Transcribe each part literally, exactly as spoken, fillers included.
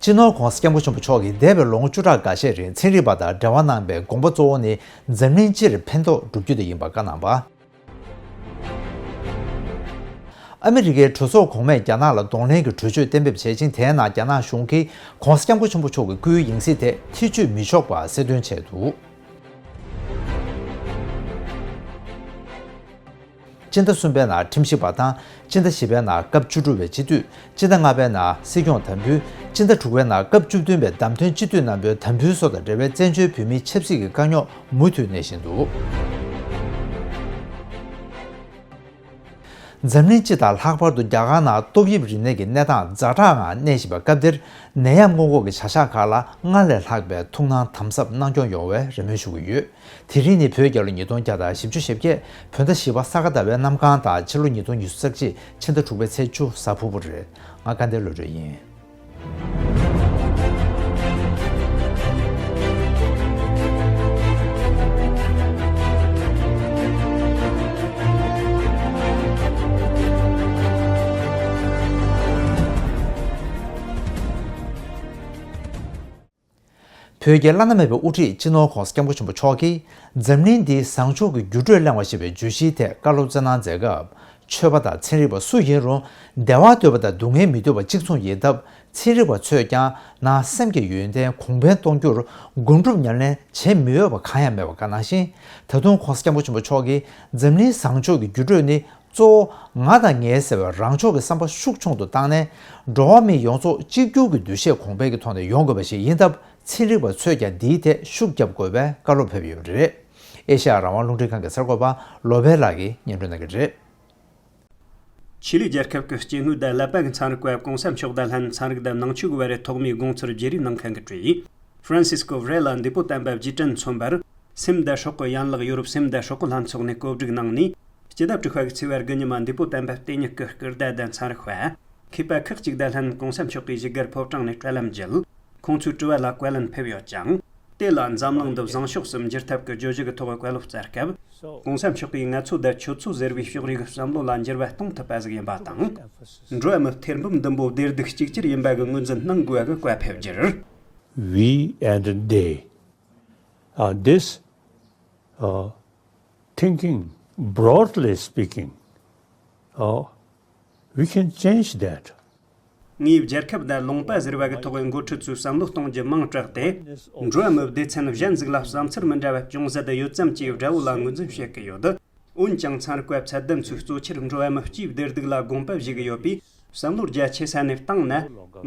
སྤྱི་ནོར་༧གོང་ས་༧སྐྱབས་མགོན་ཆེན་པོ་མཆོག་གིས་འདས་པའི་ལོ་ངོ་བཅུ་ཕྲག་འགའ་ཤས་རིང་ཚན་རིག་པ་དང་འབྲེལ་བ་གནང་བའི་དགོངས་པ་གཙོ་བོ་ནི་འཛམ་གླིང་སྤྱིར་ཕན་ཐོགས་བསྒྲུབ་རྒྱུ་དེ་ཡིན་པ་བཀའ་གནང་བ། ཨ་མི་རི་ཀའི་གྲོས་ཚོགས་གོང་མས་རྒྱ་ནག་ལ་གདོང་ལེན་གྱི་གྲོས་ཆོད་གཏན་འབེབས་བྱས་ཤིང་། དེའི་ནང་རྒྱ་ནག་གཞུང་གིས་༧གོང་ས་༧སྐྱབས་མགོན་ཆེན་པོ་མཆོག་གི་སྐུའི་ཡང་སྲིད་དེ་ཐེ་བྱུས་མི་ཆོག་པ་གསལ་སྟོན་བྱས་འདུག་སྤྱི་ཟླ་གསུམ་པའི་ནང་ཁྲིམས་ཞིབ་པ་དང་། སྤྱི་ཟླ་བཞི་པའི་ནང་སྐབས་བཅུ་དྲུག་པའི་སྤྱི་འཐུས། སྤྱི་ཟླ་ལྔ་པའི་ནང་སྲིད་སྐྱོང་དམ་འབུལ། སྤྱི་ཟླ་དྲུག་པའི་ནང་སྐབས་བཅུ་བདུན་པའི་བདམས་ཐོན་སྤྱི་འཐུས་རྣམ་པའི་དམ་འབུལ་སོགས་དང་འབྲེལ་བའི་བཙན་བྱོལ་བོད་མིའི་ཆབ་སྲིད་ཀྱི་དཀའ་རྙོག་མུ་མཐུད་གནས་བཞིན་འདུག་འཛམ་གླིང་སྤྱི་དང་ལྷག་པར་དུ་རྒྱ་གར་ནང་ཏོག་དབྱིབས་རིམས་ནད་ཀྱི་གནས་སྟངས་ཛ་དྲག་ངང་གནས་བཞིན་པའི་སྐབས་འདིར། ནད་ཡམས་སྔོན་འགོག་གི་བྱ་གཞག་ཁག་ལ་སྔར་ལས་ལྷག་པའི་ཐུགས་སྣང་དམ་ཟབ་གནང་སྐྱོང་ཡོང་བའི་རེ་སྨོན་ཞུ་གི་ཡོད། དེ་རིང་ནི་བོད་རྒྱལ་ལོ་ཉིས་སྟོང་བརྒྱ་དང་བཞི་བཅུ་ཞེ་བརྒྱད། བོད་ཟླ་བཞི་པ་ས་ག་ཟླ་བའི་གནམ་གང་དང་། ཕྱི་ལོ་ཉིས་སྟོང་ཉི་ཤུ་རྩ་གཅིག་ཕྱི་ཟླ་དྲུག་པའི་ཚེས་བཅུ་གཟའ་ཕུར་བུ་རེད། ང་དགའ་ལྡན་བློ་གྲོས་ཡིན། བོད་ཀྱི་བླ་ན་མེད་པའི་དབུ་ཁྲིད་སྤྱི་ནོར་༧གོང་ས་༧སྐྱབས་མགོན་ཆེན་པོ་མཆོག་གིས་འཛམ་གླིང་འདིའི་བཟང་ཕྱོགས་ཀྱི་འགྱུར་འགྲོས་གླེང་བ་ཞེས་པའི་བརྗོད་གཞིའི་ཐད་བཀའ་སློབ་སྩལ་གནང་མཛད་སྐབས། ཆོས་པ་དང་ཚན་རིག་པ་སུ་ཡིན་རུང་བདེ་བ་འདོད་པ་དང་སྡུག་བསྔལ་མི་འདོད་པ་གཅིག་མཚུངས་ཡིན་སྟབས། ཚན་རིག་པ་ཚོས་ཀྱང་ནང་སེམས་ཀྱི་ཡོན་ཏན་གོང་འཕེལ་གཏོང་རྒྱུར་སྒོམ་སྒྲུབ་ཉམས་ལེན་བྱེད་མི་འོས་པ་གང་ཡང་མེད་པ་བཀའ་གནང་ཞིང་། ད་དུང་༧གོང་ས་༧སྐྱབས་མགོན་ཆེན་པོ་མཆོག་གིས་འཛམ་གླིང་བཟང་ཕྱོགས་ཀྱི་འགྱུར་འགྲོས་ནི། གཙོ་བོ་ང་དང་ངའི་ཟེར་བའི་རང་ཕྱོགས་ཀྱི་བསམ་པ་ཤུགས་ཆུང་དུ་བཏང་ནས། འགྲོ་བ་མི་ཡོངས་རྫོགས་གཅིག་གྱུར་གྱི་འདུ་ཤེས་གོང་འཕེལ་གྱི་ཐོག་ནས་ཡོང་དགོས་པ་ཞིག་ཡིན་སྟབས། ཚན་རིག་པ་ཚོས་ཀྱང་འདིའི་ཐད་ཤུགས་རྒྱབ་དགོས་པའི་བཀའ་སློབ་ཕེབས་ཡོད་པ་རེད། ཨེ་ཤ་ཡ་རང་དབང་རླུང་འཕྲིན་ཁང་གི་གསར་འགོད་པ་བློ་བྷེ་ལགས་ཀྱིས་སྙན་སྒྲོན་གནང་གི་རེད། ཆི་ལི་རྒྱལ་ཁབ་ཀྱི་སྐྱེ་དངོས་དང་ཀླད་པ་གི་ཚན་རིག་པ་གོང་ས་མཆོག་དང་ལྷན་ཚན་རིག་དང་ནང་ཆོས་ཀྱི་བར་རེ་ཐོག་མའི་དགོངས་ཚུལ་བརྗེ་རེས་གནང་མཁན་གྱི་གྲས། ཧྥ་རན་སིས་ཀོ་ཝེ་རེ་ལ་འདས་པོ་དམ་པ་རྗེས་དྲན་མཚོན་པར། སེམས་དང་སྲོག་གི་ཡན་ལག་ཡོ་རོབ་སེམས་དང་སྲོག་གི་ལྷན་ཚོགས་ནས་གོ་སྒྲིག་གནང་ནས། སྤྱི་ཟླ་དྲུག་པ་གི་ཚེས་པ་དགུ་ཉི་མ་འདས་པོ་དམ་པ་ལྟེ་གཉིས་ཀྱི་སྐུ་ཟླ་དང་ཚན་རིག་པ། མཁས་པ་ཁག་ཅིག་དང་ལྷན་གོང་ས་མཆོག་གིས་བཞུགས་སྒར་ཕོ་བྲང་ནས་དྲ་ལམ་བརྒྱུད། ཁོང་ཚོའི་དྲི་བ་ལ་བཀའ་ལན་ཕེབས་ཡོད་ཅིང་། དེ་ལ་འཛམ་གླིང་འདི་བཟང་ཕྱོགས་སུ་འགྱུར་ཐབས་ཀྱི་བརྗོད་གཞི་གི་ཐོག་བཀའ་སློབ་སྩལ་སྐབས། གོང་ས་མཆོག་གིས་ང་ཚོ་དང་ཁྱོད་ཚོ་ཟེར་བའི་ཕྱོགས་རིས་ཀྱི་བསམ་བློ་ལ་འགྱུར་བ་གཏོང་ཐུབ་པ་ཟིག་ཡིན་པ་དང་། འགྲོ་བ་མི་ཐེར་འབུམ་བདུན་པོ་བདེ་སྡུག་གཅིག་གྱུར་ཡིན་པ་གི་ངོས་འཛིན་གནང་དགོས་པ་གི་བཀའ་ཕེབས་རྒྱུར། We and they. Uh, this, uh, thinking, broadly speaking, uh, we can change that. ངས་རྒྱལ་ཁབ་དང་ལུང་པ་ཟེར་བ་གི་ཐོག་གི་འགོ་ཁྲིད་ཚོའི་བསམ་བློ་གཏོང་རྒྱུ་མང་དྲགས་ཏེ། འགྲོ་བ་མིའི་སྡེ་ཚན་གཞན་ཟིག་ལ་བསམ་ཚུལ་མི་འདྲ་བ་ཅུང་ཟད་ཡོད་ཙམ་གྱིས་དགྲ་བོ་ལ་ངོས་འཛིན་བྱེད་ཀྱི་ཡོད། འོན་ཀྱང་ཚན་རིག་པ་ཚད་ལྡན་ཚོས་གཙོ་ཆེར་འགྲོ་བ་མི་སྤྱིའི་བདེ་སྡུག་ལ་དགོངས་པ་བཞེས་ཀྱི་ཡོད་པས། བསམ་བློ་རྒྱ་ཆེ་ས་ནས་བཏང་ན།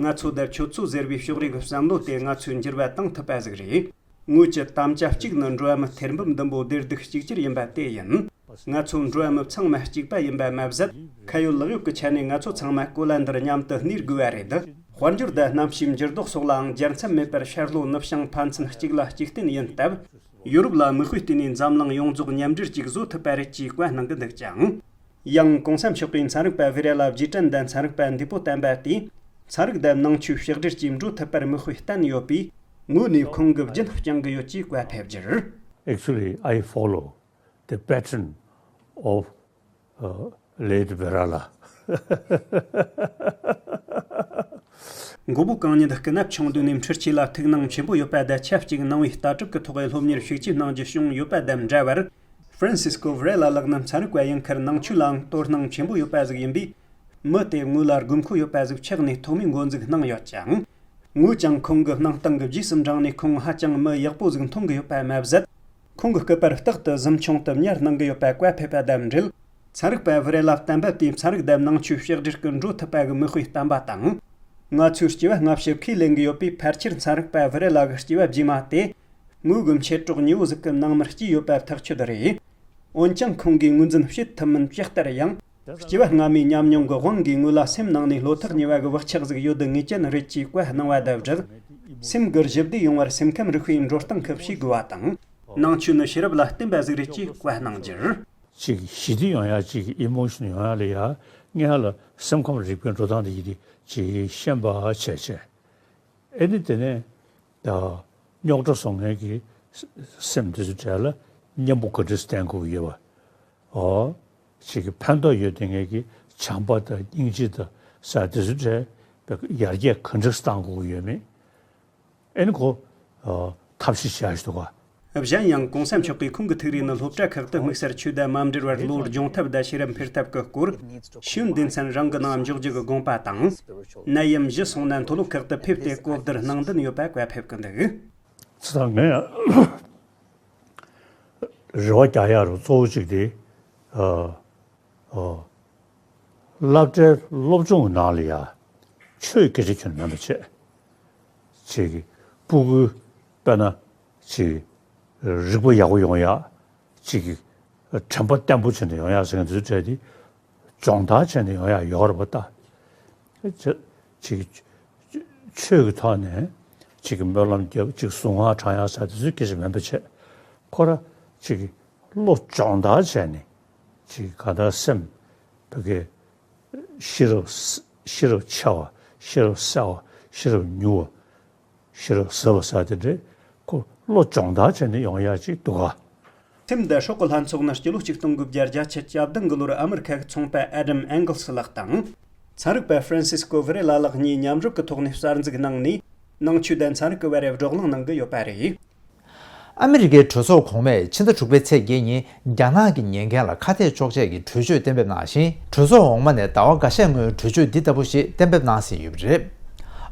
ང་ཚོ་དང་ཁྱོད་ཚོ་ཟེར་བའི་ཕྱོགས་རིས་ཀྱི་བསམ་བློ་དེ་ང་ཚོས་འགྱུར་བ་བཏང་ཐུབ་པ་ཟིག་རེད། ངོས་ཀྱི་དམ་བཅའ་གཅིག་ནི་འགྲོ་བ་མི་ཐེར་འབུམ་བདུན་པོ་བདེ་སྡུག་གཅིག་གྱུར་ཡིན་པ་དེ་ཡིན། ང་ཚོ་འགྲོ་བ་མི་ཚང་མ་གཅིག་པ་ཡིན་པ་མ་ཟད། ཁ་ཡོད་ལག་ཡོད་ཀྱི་ཆ་ནས་ང་ཚོ་ཚང་མ་གོ་ལ་འདིར་མཉམ་དུ་གནས་དགོས་པ་རེད། དཔལ་འབྱོར་དང་གནམ་གཤིས་འགྱུར་ལྡོག་སོགས་ལའང་འགྱུར་མཚམས་མེད་པར་ཤར་ལྷོ་ནུབ་བྱང་ཕན་ཚུན་གཅིག་ལ་གཅིག་བརྟེན་ཡིན་སྟབས། ཡོ་རོབ་ལ་མིག་དཔེ་བལྟས་ནས་འཛམ་གླིང་ཡོངས་རྫོགས་མཉམ་འབྲེལ་ཅིག་བཟོ་ཐུབ་པ་རེད་ཅེས་བཀའ་གནང་གི་འདུག་ཅིང་། ཡང་གོང་ས་མཆོག་གིས་ཚན་རིག་པ་བྷི་རེ་ལ་རྗེས་དྲན་དང་ཚན་རིག་པ་འདས་པོ་བསྟན་པ་དེས་ཚན་རིག་དང་ནང་ཆོས་ཕྱག་སྦྲེལ་གྱིས་འགྲོ་ཐུབ་པར་མིག་དཔེ་བསྟན་ཡོད་པས། ངོས་ནས་ཁོང་གི་རྒྱུན་བསྐྱང་གི་ཡོད་ཅེས་བཀའ་ཕེབས་རྒྱུར། Actually, I follow the pattern of, uh, late Varela. མགོ་བོ་གང་ཉིད་སྐུ་ན་ཆུང་དུས་ནས་འཕྲུལ་ཆས་ལ་ཐུགས་སྣང་ཆེན་པོ་ཡོད་པ་དང་ཆབས་ཅིག་ནང་པའི་ལྟ་གྲུབ་ཀྱི་ཐོག་སློབ་གཉེར་ཤུགས་ཆེ་གནང་རྒྱུ་བྱུང་ཡོད་པ་དང་འདྲ་བར། ཧྥ་རན་སིས་ཀོ་ཝེ་རེ་ལ་ལགས་ནི་ཚན་རིག་པ་ཡིན་ཁར་ནང་ཆོས་ལའང་དོ་སྣང་ཆེན་པོ་ཡོད་པ་ཟིག་ཡིན་པས། མི་དེ་ངོས་ལ་དགོས་མཁོ་ཡོད་པ་ཟིག་ཆགས་ནས་ཐོག་མའི་འགོ་འཛུགས་གནང་ཡོད་ཅིང་། ངོས་ཀྱང་ཁོང་གི་གནང་སྟངས་ཀྱི་རྗེས་སུ་འབྲངས་ནས་ཁོང་ཧ་ཅང་མི་ཡག་པོ་ཟིག་མཐོང་གི་ཡོད་པ་མ་ཟད། ཁོང་གི་སྐུ་པར་རྟག་ཏུ་གཟིམ་ཆུང་དུ་ཉར་གནང་གི་ཡོད་པ་བཀའ་ཕེབས་པ་དང་འབྲེལ། ཚན་རིག་པ་བྷི་རེ་ལ་བསྟན་པ་དེས་ཚན་རིག་དང་ནང་ཆོས་ཕྱག་སྦྲེལ་གྱི་འགྲོ་ཐུབ་པ་གི་མིག་དཔེ་བསྟན་པ་དང་། ང་ཚོའི་སྐྱེ་བ་སྔ་ཕྱི་ཁས་ལེན་གྱི་ཡོད་པས། ཕལ་ཆེར་ཚན་རིག་པ་བྷི་རེ་ལ་གི་སྐྱེ་བ་རྗེས་མ་དེ། ངོས་ཀྱི་མཆེད་གྲོགས་ཉེ་བོ་ཟིག་གི་ནང་མི་སྐྱེས་ཡོད་པ་ཐག་ཆོད་རེད། འོན་ཀྱང་ཁོང་གིས་ངོས་འཛིན་བྱེད་ཐུབ་མིན་ཇི་ལྟར་ཡང་། སྐྱེ་བ་སྔ་མའི་ཉམས་མྱོང་གི་དབང་གིས་ངོས་ལ་སེམས་ནང་ནས་བློ་ཐག་ཉེ་བ་གི་བག་ཆགས་ཟིག་ཡོད་དུ་ངེས་ཅན་རེད་ཅེས་བཀའ་གནང་བ་དང་སྦྲགས། སེམས་ཀྱི་ཞི་བདེ་ཡོང་བར་སེམས་ཁམས་རིག་པའི་འགྲོ་སྟངས་ཤིག་བྱེད་དགོས་པ་དང་། ནང་ཆོས་ནི་ཤེས་རབ་ལ་བརྟེན་པ་ཟིག་རེད་ཅེས་བཀའ་གནང་རྒྱུར། ཅིག་ཞི་བདེ་ཡོང་ཡ། ཅིག་ཨི་མོ་ཤན་ཡོང་ཡ་ལ་ཡ། ངས་ཧ་ལ་སེམས་ཁམས་རིག་པའི་འགྲོ་སྟངས་དེ་ཡིན་ཏེ་ཅིག་ཤེས་པ་བྱས་བྱས། ཨེ་ནི་དེ་ནས་ད་རྙོག་དྲ་བཟོ་མཁན་གྱི་སེམས་དེ་ཚོའི་གྲས་ལ་མཉམ་པོ་ག་འདྲས་བསྟེན་དགོས་ཀྱི་ཡོད་པ། ཨོ། ཅིག་གི་ཕན་ཐོགས་ཡོད་དེ་ངས་ཀྱི་བྱམས་པ་དང་སྙིང་རྗེ་དང་ས་དེ་ཚོའི་གྲས་ ཡར་རྒྱས་ག་འདྲས་བཏང་དགོས་ཀྱི་ཡོད་མེད། ཨེ་ནི་ཁོ་ཨ་ཐབས་ཤེས་བྱ་ཞིག་འདུག་ག། གཞན་ཡང་གོང་ས་མཆོག་གིས་ཁོང་གི་ཐུགས་རེ་ནི་སློབ་གྲྭ་ཁག་ཏུ་དམིགས་བསལ་ཆོས་དད་མ་འབྲེལ་བར་བློ་སྦྱོང་ཐབས་དང་ཤེས་རབ་འཕེལ་ཐབས་ཀྱི་སྐོར། ཤེས་ཡོན་སྡེ་ཚན་རང་གི་ནང་འཇོག་རྒྱུ་གི་དགོངས་པ་དང་། ནད་ཡམས་ཞི་སོང་ན་མཐོ་སློབ་ཁག་ཏུ་ཕེབས་ཏེ་གོ་བསྡུར་གནང་འདུན་ཡོད་པ་བཀའ་ཕེབས་ཀྱི་འདུག། ཚེ་ཐར་ངས་རེ་བ་རྒྱག་ཡག་རུ་གཙོ་བོ་གཅིག་དེ། ཨ། ཨོ། སློབ་གྲྭའི་སློབ་སྦྱོང་གི་ནང་ལ་ཡ། ཆོས་སྐད་ཆ་ཁྱོན་མེད་པ་བྱས། ཅིག་གི་སྤུ་གུ་དཔེར་ན་ཅིག་རིག་པ་ཡག་པོ་ཡོང་ཡ། ཅིག་གི་དྲན་པ་བརྟན་པོ་བྱས་ནས་ཡོང་ཡ་ཟེར་མཁན་དེ་ཚོའི་གྲས་དེ་སྦྱོང་བརྡར་བྱས་ནས་ཡོང་ཡ་ཡོད་རེད་པ་ད། ཅིག་ཅིག་ཆོས་ཀྱི་ཐོག་ནས་ཅིག་གི་སྨོན་ལམ་རྒྱབ། ཅིག་གཟུངས་སྔགས་བགྲང་ཡ་ཟེར་དེ་ཚོའི་སྐད་ཆ་མེད་པ་བྱས། ཁོ་ར་ཅིག་གི་བློ་སྦྱོང་བརྡར་བྱས་ནས་ཅིག་ག་ད་སེམས་བོད་སྐད། ཤེས་རབ། ཤེས་རབ་ཆེ་བ། ཤེས་རབ་གསལ་བ། ཤེས་རབ་མྱུར་བ། ཤེས་རབ་ཟབ་པ་ཟེར་དེ་འདྲས་ཁོ་བློ་སྦྱོང་བརྡར་བྱས་ནས་ཡོང་ཡག་ཅིག་འདུག་ག། ཁྲིམས་དང་སྲོག་གི་ལྷན་ཚོགས་ནི་སྤྱི་ལོ་ཆིག་སྟོང་དགུ་བརྒྱ་བརྒྱད་ཅུ་གྱ་བདུན་གི་ལོར་ཨ་མི་རི་ཁ་གི་ཚོང་པ་ཨེ་ཌམ་ཨེང་གལ་སི་ལགས་དང་། ཚན་རིག་པ་ཧྥ་རན་སིས་ཀོ་ཝེ་རེ་ལ་ལགས་གཉིས་མཉམ་རུབ་ཀྱི་ཐོག་ནས་གསར་འཛུགས་གནང་ནས། ནང་ཆོས་དང་ཚན་རིག་གི་བར་བགྲོ་གླེང་གནང་གི་ཡོད་པ་རེད། ཨ་མི་རི་ཀའི་གྲོས་ཚོགས་གོང་མས་ཕྱི་ཟླ་དྲུག་པའི་ཚེས་བརྒྱད་ཉིན་རྒྱ་ནག་གི་ཉེས་འགན་ལ་ཁ་གཏད་གཅོག་ཆེད་ཀྱི་གྲོས་ཆོད་གཏན་འབེབས་གནང་ཞིང་། གྲོས་ཚོགས་འོག་མ་ནས་ཟླ་བ་འགའ་ཤས་སྔོན་གྲོས་ཆོད་འདི་ལྟ་བུ་ཞིག་གཏན་འབེབས་གནང་ཟིན་ཡོད་པ་རེད།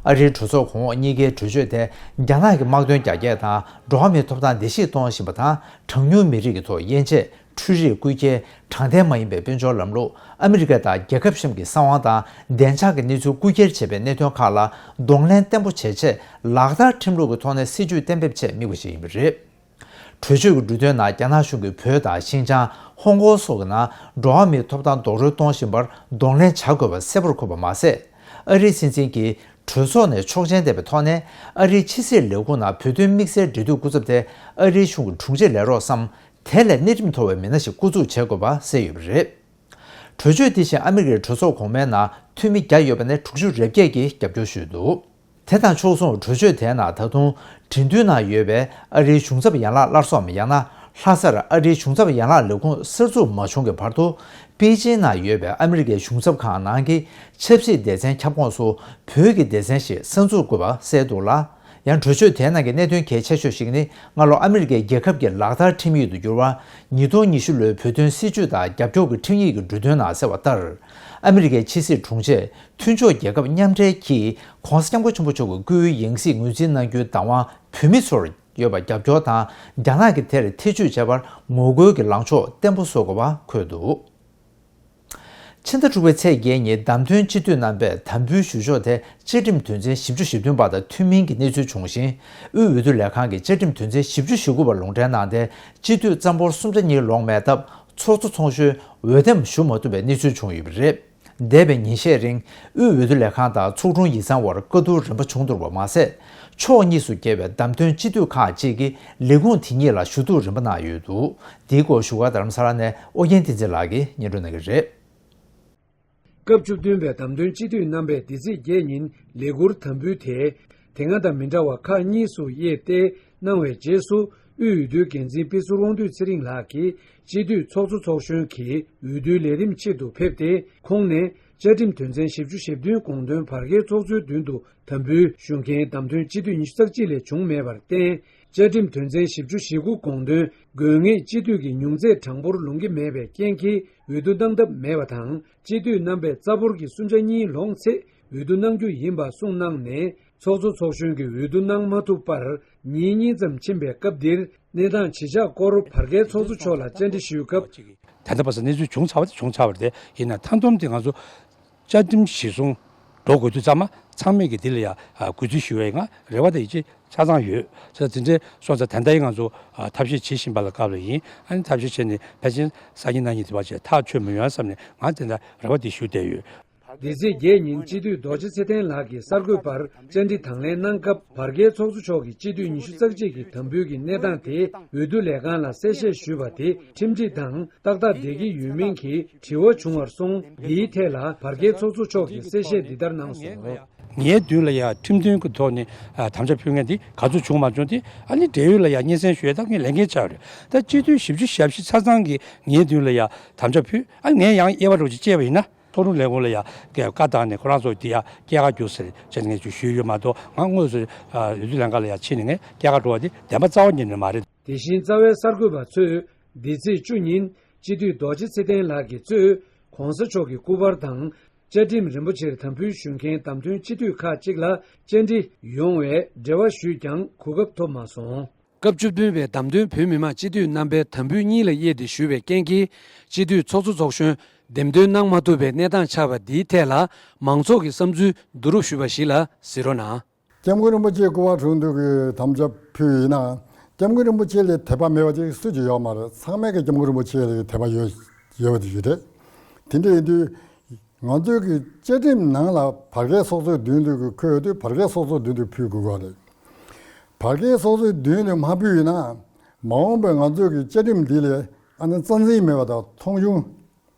ཨ་རིའི་གྲོས་ཚོགས་གོང་འོག་གཉིས་ཀའི་གྲོས་ཆོད་དེ་རྒྱ་ནག་གི་དམག་དོན་རྒྱ་སྐྱེད་དང་། འགྲོ་བ་མིའི་ཐོབ་ཐང་བརྡལ་བཤིག་གཏོང་བཞིན་པ་དང་། གྲངས་ཉུང་མི་རིགས་ཀྱི་ཐོག་དབྱེ་འབྱེད། འཕྲུལ་རིག་རྐུ་འཁྱེར། དྲང་བདེན་མ་ཡིན་པའི་དཔལ་འབྱོར་ལམ་ལུགས། ཨ་མི་རི་ཀ་དང་རྒྱལ་ཁབ་གཞན་གྱི་གསང་བ་དང་བདེ་འཇགས་ཀྱི་གནས་ཚུལ་རྐུ་འཁྱེར་བྱས་པའི་གནད་དོན་ཁག་ལ་གདོང་ལེན་བརྟན་པོ་བྱེད་ཆེད། ལག་བསྟར་ཁྲིམས་ལུགས་ཀྱི་ཐོག་ནས་སྲིད་ཇུས་གཏན་འབེབས་ཆེད་དམིགས་པ་ཞིག་ཡིན་པ་རེད། གྲོས་ཆོད་ཀྱི་འབྲུ་དོན་ནང་རྒྱ་ནག་གཞུང་གིས་བོད་དང་ཤིན་ཅང་། ཧོང་ཀོང་སོགས་ཀྱི་ནང་འགྲོ་བ་མིའི་ཐོབ་ཐང་རྡོག་རོལ་གཏོང་བཞིན་པར་གདོང་ལེན་བྱ་དགོས་པ་གསལ་པོར་འཁོད་པ་མ་ཟད། ཨ་རིའི་སྲིད་འཛིན་གྱིས་གྲོས་ཚོགས་ནས་ཆོག་མཆན་བཏོན་པའི་ཐོག་ནས། ཨ་རིའི་ཕྱི་སྲིད་ལས་ཁུངས་ནང་བོད་དོན་དམིགས་བསལ་འབྲེལ་མཐུད་སྐུ་ཚབ་དེ་ཨ་རིའི་གཞུང་གི་དྲུང་ཆེ་ལས་རོགས་སམ། དེ་ལས་གནས་ཁྲིམས་མཐོ་བའི་མི་སྣ་ཞིག་བསྐོ་འཛུགས་བྱེད་དགོས་པ་གསལ་ཡོད་པ་རེད། གྲོས་ཆོད་དེ་བཞིན་ཨ་མི་རི་ཀའི་གྲོས་ཚོགས་གོང་མའི་ནང་འཐུས་མི་བརྒྱ་ཡོད་པ་ནས་དྲུག་ཅུ་རེ་བརྒྱད་ཀྱིས་རྒྱབ་སྐྱོར་ཞུས་འདུག། དེ་དང་ཕྱོགས་མཚུངས་གྲོས་ཆོད་དེའི་ནང་ད་དུང་འབྲེལ་མཐུད་ནང་ཡོད་པའི་ཨ་རིའི་གཞུང་ཚབ་ཡན་ལག་སླར་གསོའམ། ཡང་ན་ལྷ་སར་ཨ་རིའི་གཞུང་ཚབ་ཡན་ལག་ལས་ཁུངས་གསར་འཛུགས་མ་བྱུང་གི་བར་དུ། པེ་ཅིན་ནང་ཡོད་པའི་ཨ་མི་རི་ཀའི་གཞུང་ཚབ་ཁང་ནང་གི་ཆབ་སྲིད་སྡེ་ཚན་ཁྱབ་ཁོངས་སུ་བོད་ཀྱི་སྡེ་ཚན་ཞིག་གསར་འཛུགས་དགོས་པ་གསལ་འདུག་ལ། ཡང་གྲོས་ཆོད་དེའི་ནང་གི་གནད་དོན་གལ་ཆེ་ཤོས་ཤིག་ནི། སྔ་ལོ་ཨ་མི་རི་ཀའི་རྒྱལ་ཁབ་ཀྱི་ལག་བསྟར་ཁྲིམས་ཡིག་ཏུ་གྱུར་བ། ཉིས་སྟོང་ཉི་ཤུ་ལོའི་བོད་དོན་སྲིད་ཇུས་དང་རྒྱབ་སྐྱོར་གྱི་ཁྲིམས་ཡིག་གི་འབྲུ་དོན་ནང་གསལ་བ་ལྟར། ཨ་མི་རི་ཀའི་ཕྱི་སྲིད་དྲུང་ཆེས་མཐུན་ཕྱོགས་རྒྱལ་ཁབ་མཉམ་འབྲེལ་གྱིས་༸གོང་ས་༸སྐྱབས་མགོན་ཆེན་པོ་མཆོག་གི་སྐུའི་ཡང་སྲིད་ངོས་འཛིན་གནང་རྒྱུའི་བདག་དབང་བོད་མི་ཚོར་ཡོད་པར་རྒྱབ་སྐྱོར་དང་། རྒྱ་ནག་གིས་དེར་ཐེ་བྱུས་བྱས་པར་ངོ་རྒོལ་གྱི་ལངས་ཕྱོགས་བརྟན་པོ་བཟོ་དགོས་པ་འཁོད་འདུག། ཕྱི་ཟླ་དྲུག་པའི་ཚེས་བརྒྱད་ཉིན་བདམས་ཐོན་སྤྱི་འཐུས་རྣམ་པས་དམ་འབུལ་ཞུ་ཕྱོགས་དེ་བཅའ་ཁྲིམས་དོན་ཚན་བཞི་བཅུ་ཞེ་བདུན་པ་དང་མཐུན་མིན་གྱི་གནས་ཚུལ་བྱུང་ཞིང་། དབུས་འོས་བསྡུ་ལས་ཁང་གིས་བཅའ་ཁྲིམས་དོན་ཚན་བཞི་བཅུ་ཞེ་དགུ་པ་ལུང་འདྲེན་གནང་སྟེ། སྤྱི་འཐུས་རྩ་འབོར་གསུམ་ཆ་གཉིས་ལོངས་མེད་སྟབས། ཚོགས་གཙོ་ཚོགས་གཞོན་འོས་འདེམས་ཞུ་མ་ཐུབ་པའི་གནས་ཚུལ་བྱུང་ཡོད་པ་རེད། འདས་པའི་ཉིན་ཤས་རིང་། དབུས་འོས་བསྡུ་ལས་ཁང་དང་ཚོགས་དྲུང་ཡིག་ཚང་བར་བཀའ་བསྡུར་རིམ་པ་བྱུང་འདུག་པ་མ་ཟད། ཕྱོགས་གཉིས་སུ་གྱེས་པའི་བདམས་ཐོན་སྤྱི་འཐུས་ཁག་ཅིག་གིས་ལས་ཁུངས་དེ་གཉིས་ལ་ཞུ་གཏུག་རིམ་པ་གནང་ཡོད་འདུག། འདིའི་སྐོར་བཞུགས་སྒར་རྡ་རམ་ས་ལ་ནས་ཨོ་རྒྱན་བསྟན་འཛིན་ལགས་ཀྱིས་སྙན་སྒྲོན་གནང་གི་རེད། སྐབས་བཅུ་བདུན་པའི་བདམས་ཐོན་སྤྱི་འཐུས་རྣམ་པས་འདི་ཚེས་བརྒྱད་ཉིན་ལས་འཁུར་དམ་འབུལ་དེ། དེ་སྔ་དང་མི་འདྲ་བར་ཁག་གཉིས་སུ་དབྱེ་སྟེ་གནང་བའི་རྗེས་སུ། དབུས་འོས་བསྡུའི་འགན་འཛིན་དཔེ་ཟུར་དབང་འདུས་ཚེ་རིང་ལགས་ཀྱིས་སྤྱི་འཐུས་ཚོགས་གཙོ་ཚོགས་གཞོན་གྱི་འོས་བསྡུའི་ལས་རིམ་ཆེད་དུ་ཕེབས་ཏེ། ཁོང་ནས་བཅའ་ཁྲིམས་དོན་ཚན་བཞི་བཅུ་ཞེ་བདུན་དགོངས་དོན་བར་བརྒལ་ཚོགས་གཙོའི་མདུན་དུ་དམ་འབུལ་ཞུ་མཁན་བདམས་ཐོན་སྤྱི་འཐུས་ཉི་ཤུ་རྩ་གཅིག་ལས་བྱུང་མེད་པར་བརྟེན། བཅའ་ཁྲིམས་དོན་ཚན་བཞི་བཅུ་ཞེ་དགུ་དགོངས་དོན་དགོས་ངེས་སྤྱི་འཐུས་ཀྱི་ཉུང་ཚད་གྲངས་འབོར་ལོངས་ཀྱི་མེད་པའི་རྐྱེན་གྱིས་འོས་བསྡུ་གནང་ཐབས་མེད་པ་དང་། སྤྱི་འཐུས་རྣམ་པས་རྩ་འབོར་གྱི་གསུམ་ཆ་གཉིས་ལོངས་ཚེ་འོས་བསྡུ་གནང་རྒྱུ་ཡིན་པ་གསུངས་གནང་ནས། ཚོགས་གཙོ་ཚོགས་གཞོན་གྱི་འོས་བསྡུ་གནང་མ་ཐུབ་པར་ཉིན་གཉིས་ཙམ་ཕྱིན་པའི་སྐབས་འདིར། གནས་སྟངས་ཇི་ཆགས་སྐོར་བར་བརྒལ་ཚོགས་གཙོ་མཆོག་ལ་བཅར་འདྲི་ཞུས་སྐབས། ད་ལྟ་བར་སོང་གནས་ཚུལ་བྱུང་ཚར་བ་དེ་བྱུང་ཚར་བ་རེད། ཡིན་ནའང་མཐའ་སྡོམ་དེ་ང་ཚོ་བཅའ་ཁྲིམས་གཞིར་བཟུང་འགྲོ་དགོས་དུས་ཙམ་མ་ཚང་མས་ཀྱི་འདི་ལ་ཡ་གུས་བརྩི་ཞུ་བའི་ང་རེ་བ་དང་ཡིད་ཆེས་ཆ་ཚང་ཡོད། ས་དེ་འདྲའི་སོང་ཙང་ད་ལྟ་ཡིན་ང་ཚོ་ཐབས་ཤེས་བྱེད་བཞིན་པ་ལ་སྐབས་ལ་ཡིན། ཨ་ནི་ཐབས་ཤེས་བྱས་ནས་ཕལ་ཆེར་སང་ཉིན་གནངས་ཉིན་དེ་བར་བྱས་ཐག་ཆོད་མི་ཡོང་བསམ་ནས་ང་དེ་འདྲ་རེ་བ་དེ་ཞུ་བསྡད་ཡོད། འདི་ཚེས་བརྒྱད་ཉིན་སྤྱི་འཐུས་རྡོ་རྗེ་ཚེ་བརྟན་ལགས་ཀྱིས་གསར་འགོད་པར་བཅར་འདྲི་དང་ལེན་གནང་སྐབས། བར་བརྒལ་ཚོགས་གཙོ་མཆོག་གིས་སྤྱི་འཐུས་ཉི་ཤུ་རྩ་གཅིག་གི་དམ་འབུལ་གྱི་གནས་སྟངས་དེ་འོས་བསྡུ་ལས་ཁང་ལ་གསལ་བཤད་ཞུས་པ་དེ་ཁྲིམས་སྒྲིག་དང་ཏག་ཏག་བསྡད་ཀྱི་ཡོད་མིན་གྱི་དྲི་བ་བྱུང་བར་སོང་། འདིའི་ཐད་ལ་བར་བརྒལ་ཚོགས་གཙོ་མཆོག་གིས་གསལ་བཤད་འདི་ལྟར་གནང་སོང་། ངའི་མདུན་ལ་ཡ་ཁྲིམས་མཐུན་གྱི་ཐོག་ནས་ཨ་དམ་བཅའ་ཕུལ་མཁན་དེ་ག་ཚོད་བྱུང་མ་བྱུང་དེ་ཨ་ནི་འབྲེལ་ཡོད་ལ་ཡ་སྙན་སེང་ཞུ་ཡ་ད་ངས་ལས་འགན་ཆགས་རེད། ད་སྤྱི་འཐུས་བཞི་བཅུ་ཞེ་བཞི་ཆ་ཚང་གིས་ངའི་མདུན་ལ་ཡ་དམ་བཅའ་ཕུལ། ཨ་ངས་ཡང་དབྱེ་བ་འདྲ་བོ་ཅིག་བཅད་པ་ཡིན་ན། མཐོ་རིམ་ལས་ཁུངས་ལ་ཡང་བཀའ་བཏང་ནས་ཁོ་རང་ཚོ་དེ་ཡང་སྐྱེལ་ཀ་རྒྱུགས་ཟེར་བྱས་ནས་ངས་ཞུས་ཡོད་མ་གཏོགས། ང་དངོས་སུ་འོས་བསྡུ་ལྷན་ཁང་ལ་ཡང་ཕྱིན་ནས་ངས་སྐྱེལ་ཀ་འགྲོ་བ་དེ་བདེན་པ་རྩ་བ་ཉིད་ནས་མ་རེད། དེ་བཞིན་རྩ་བའི་གསར་འགོད་པ་ཚོས་འདི་ཚེས་བཅུ་ཉིན་སྤྱི་འཐུས་རྡོ་རྗེ་ཚེ་བརྟན་ལགས་ཀྱིས་གཙོས་གོང་ས་མཆོག་གི་སྐུ་པར་དང་། བཅའ་ཁྲིམས་རིན་པོ་ཆེར་དམ་འབུལ་ཞུ་མཁན་བདམས་ཐོན་སྤྱི་འཐུས་ཁག་ཅིག་ལ་བཅར་འདྲི་ཡོང་བའི་འབྲེལ་བ་ཞུས་ཀྱང་གོ་སྐབས་ཐོབ་མ་སོང་། སྐབས་བཅུ་བདུན་པའི་བདམས་ཐོན་བོད་མི་མང་སྤྱི་འཐུས་རྣམ་པའི་དམ་འབུལ་གཉིས་ལ་དབྱེ་སྟེ་ཞུས་པའི་རྐྱེན་གྱིས། སྤྱི་འཐུས་ཚོགས་གཙོ་ཚོགས་གཞོན་འདེམས་ཐོན་གནང་མ་ཐུབ་པའི་གནས་སྟངས་ཆགས་པ་འདིའི་ཐད་ལ། མང་ཚོགས་ཀྱི་བསམ་ཚུལ་བསྡུ་རུབ་ཞུས་པ་ཞིག་ལ་གཟིགས་རོགས་གནང་། སྐྱབས་མགོན་རིན་པོ་ཆེ་སྐུ་པར་དྲུང་དུ་གི་དམ་བཅའ་ཕུལ་ཡིན་ན། སྐྱབས་མགོན་རིན་པོ་ཆེ་ལས་དད་པ་མེད་པ་ཅིག་སུ་ཅིག་ཡོད་མ་རེད། ཚང་མས་ཀྱི་སྐྱབས་མགོན་རིན་པོ་ཆེ་ལ་དད་པ་ཡོད་ཡོད་པ་དེ་ཞུ་རེད། དེ་འདྲ་ཡིན་དུས། ང་ཚོའི་གི་བཅའ་ཁྲིམས་ནང་ལ་བར་བརྒལ་ཚོགས་གཙོའི་མདུན་དུ་གི་འཁོད་ཡོད་དུས་བར་བརྒལ་ཚོགས་གཙོའི་མདུན་དུ་ཕུལ་དགོས་ཀྱི་རེད། བར་བརྒལ་ཚོགས་གཙོའི་མདུན་དུ་མ་ཕུལ་ཡིན་ན། མ་འོངས་པའི་ང་ཚོའི་གི་བཅའ་ཁྲིམས་འདི་ལས་ཨ་ནི་རྩ་འཛིན་མེད་པ་དང་མཐོང་ཆུང་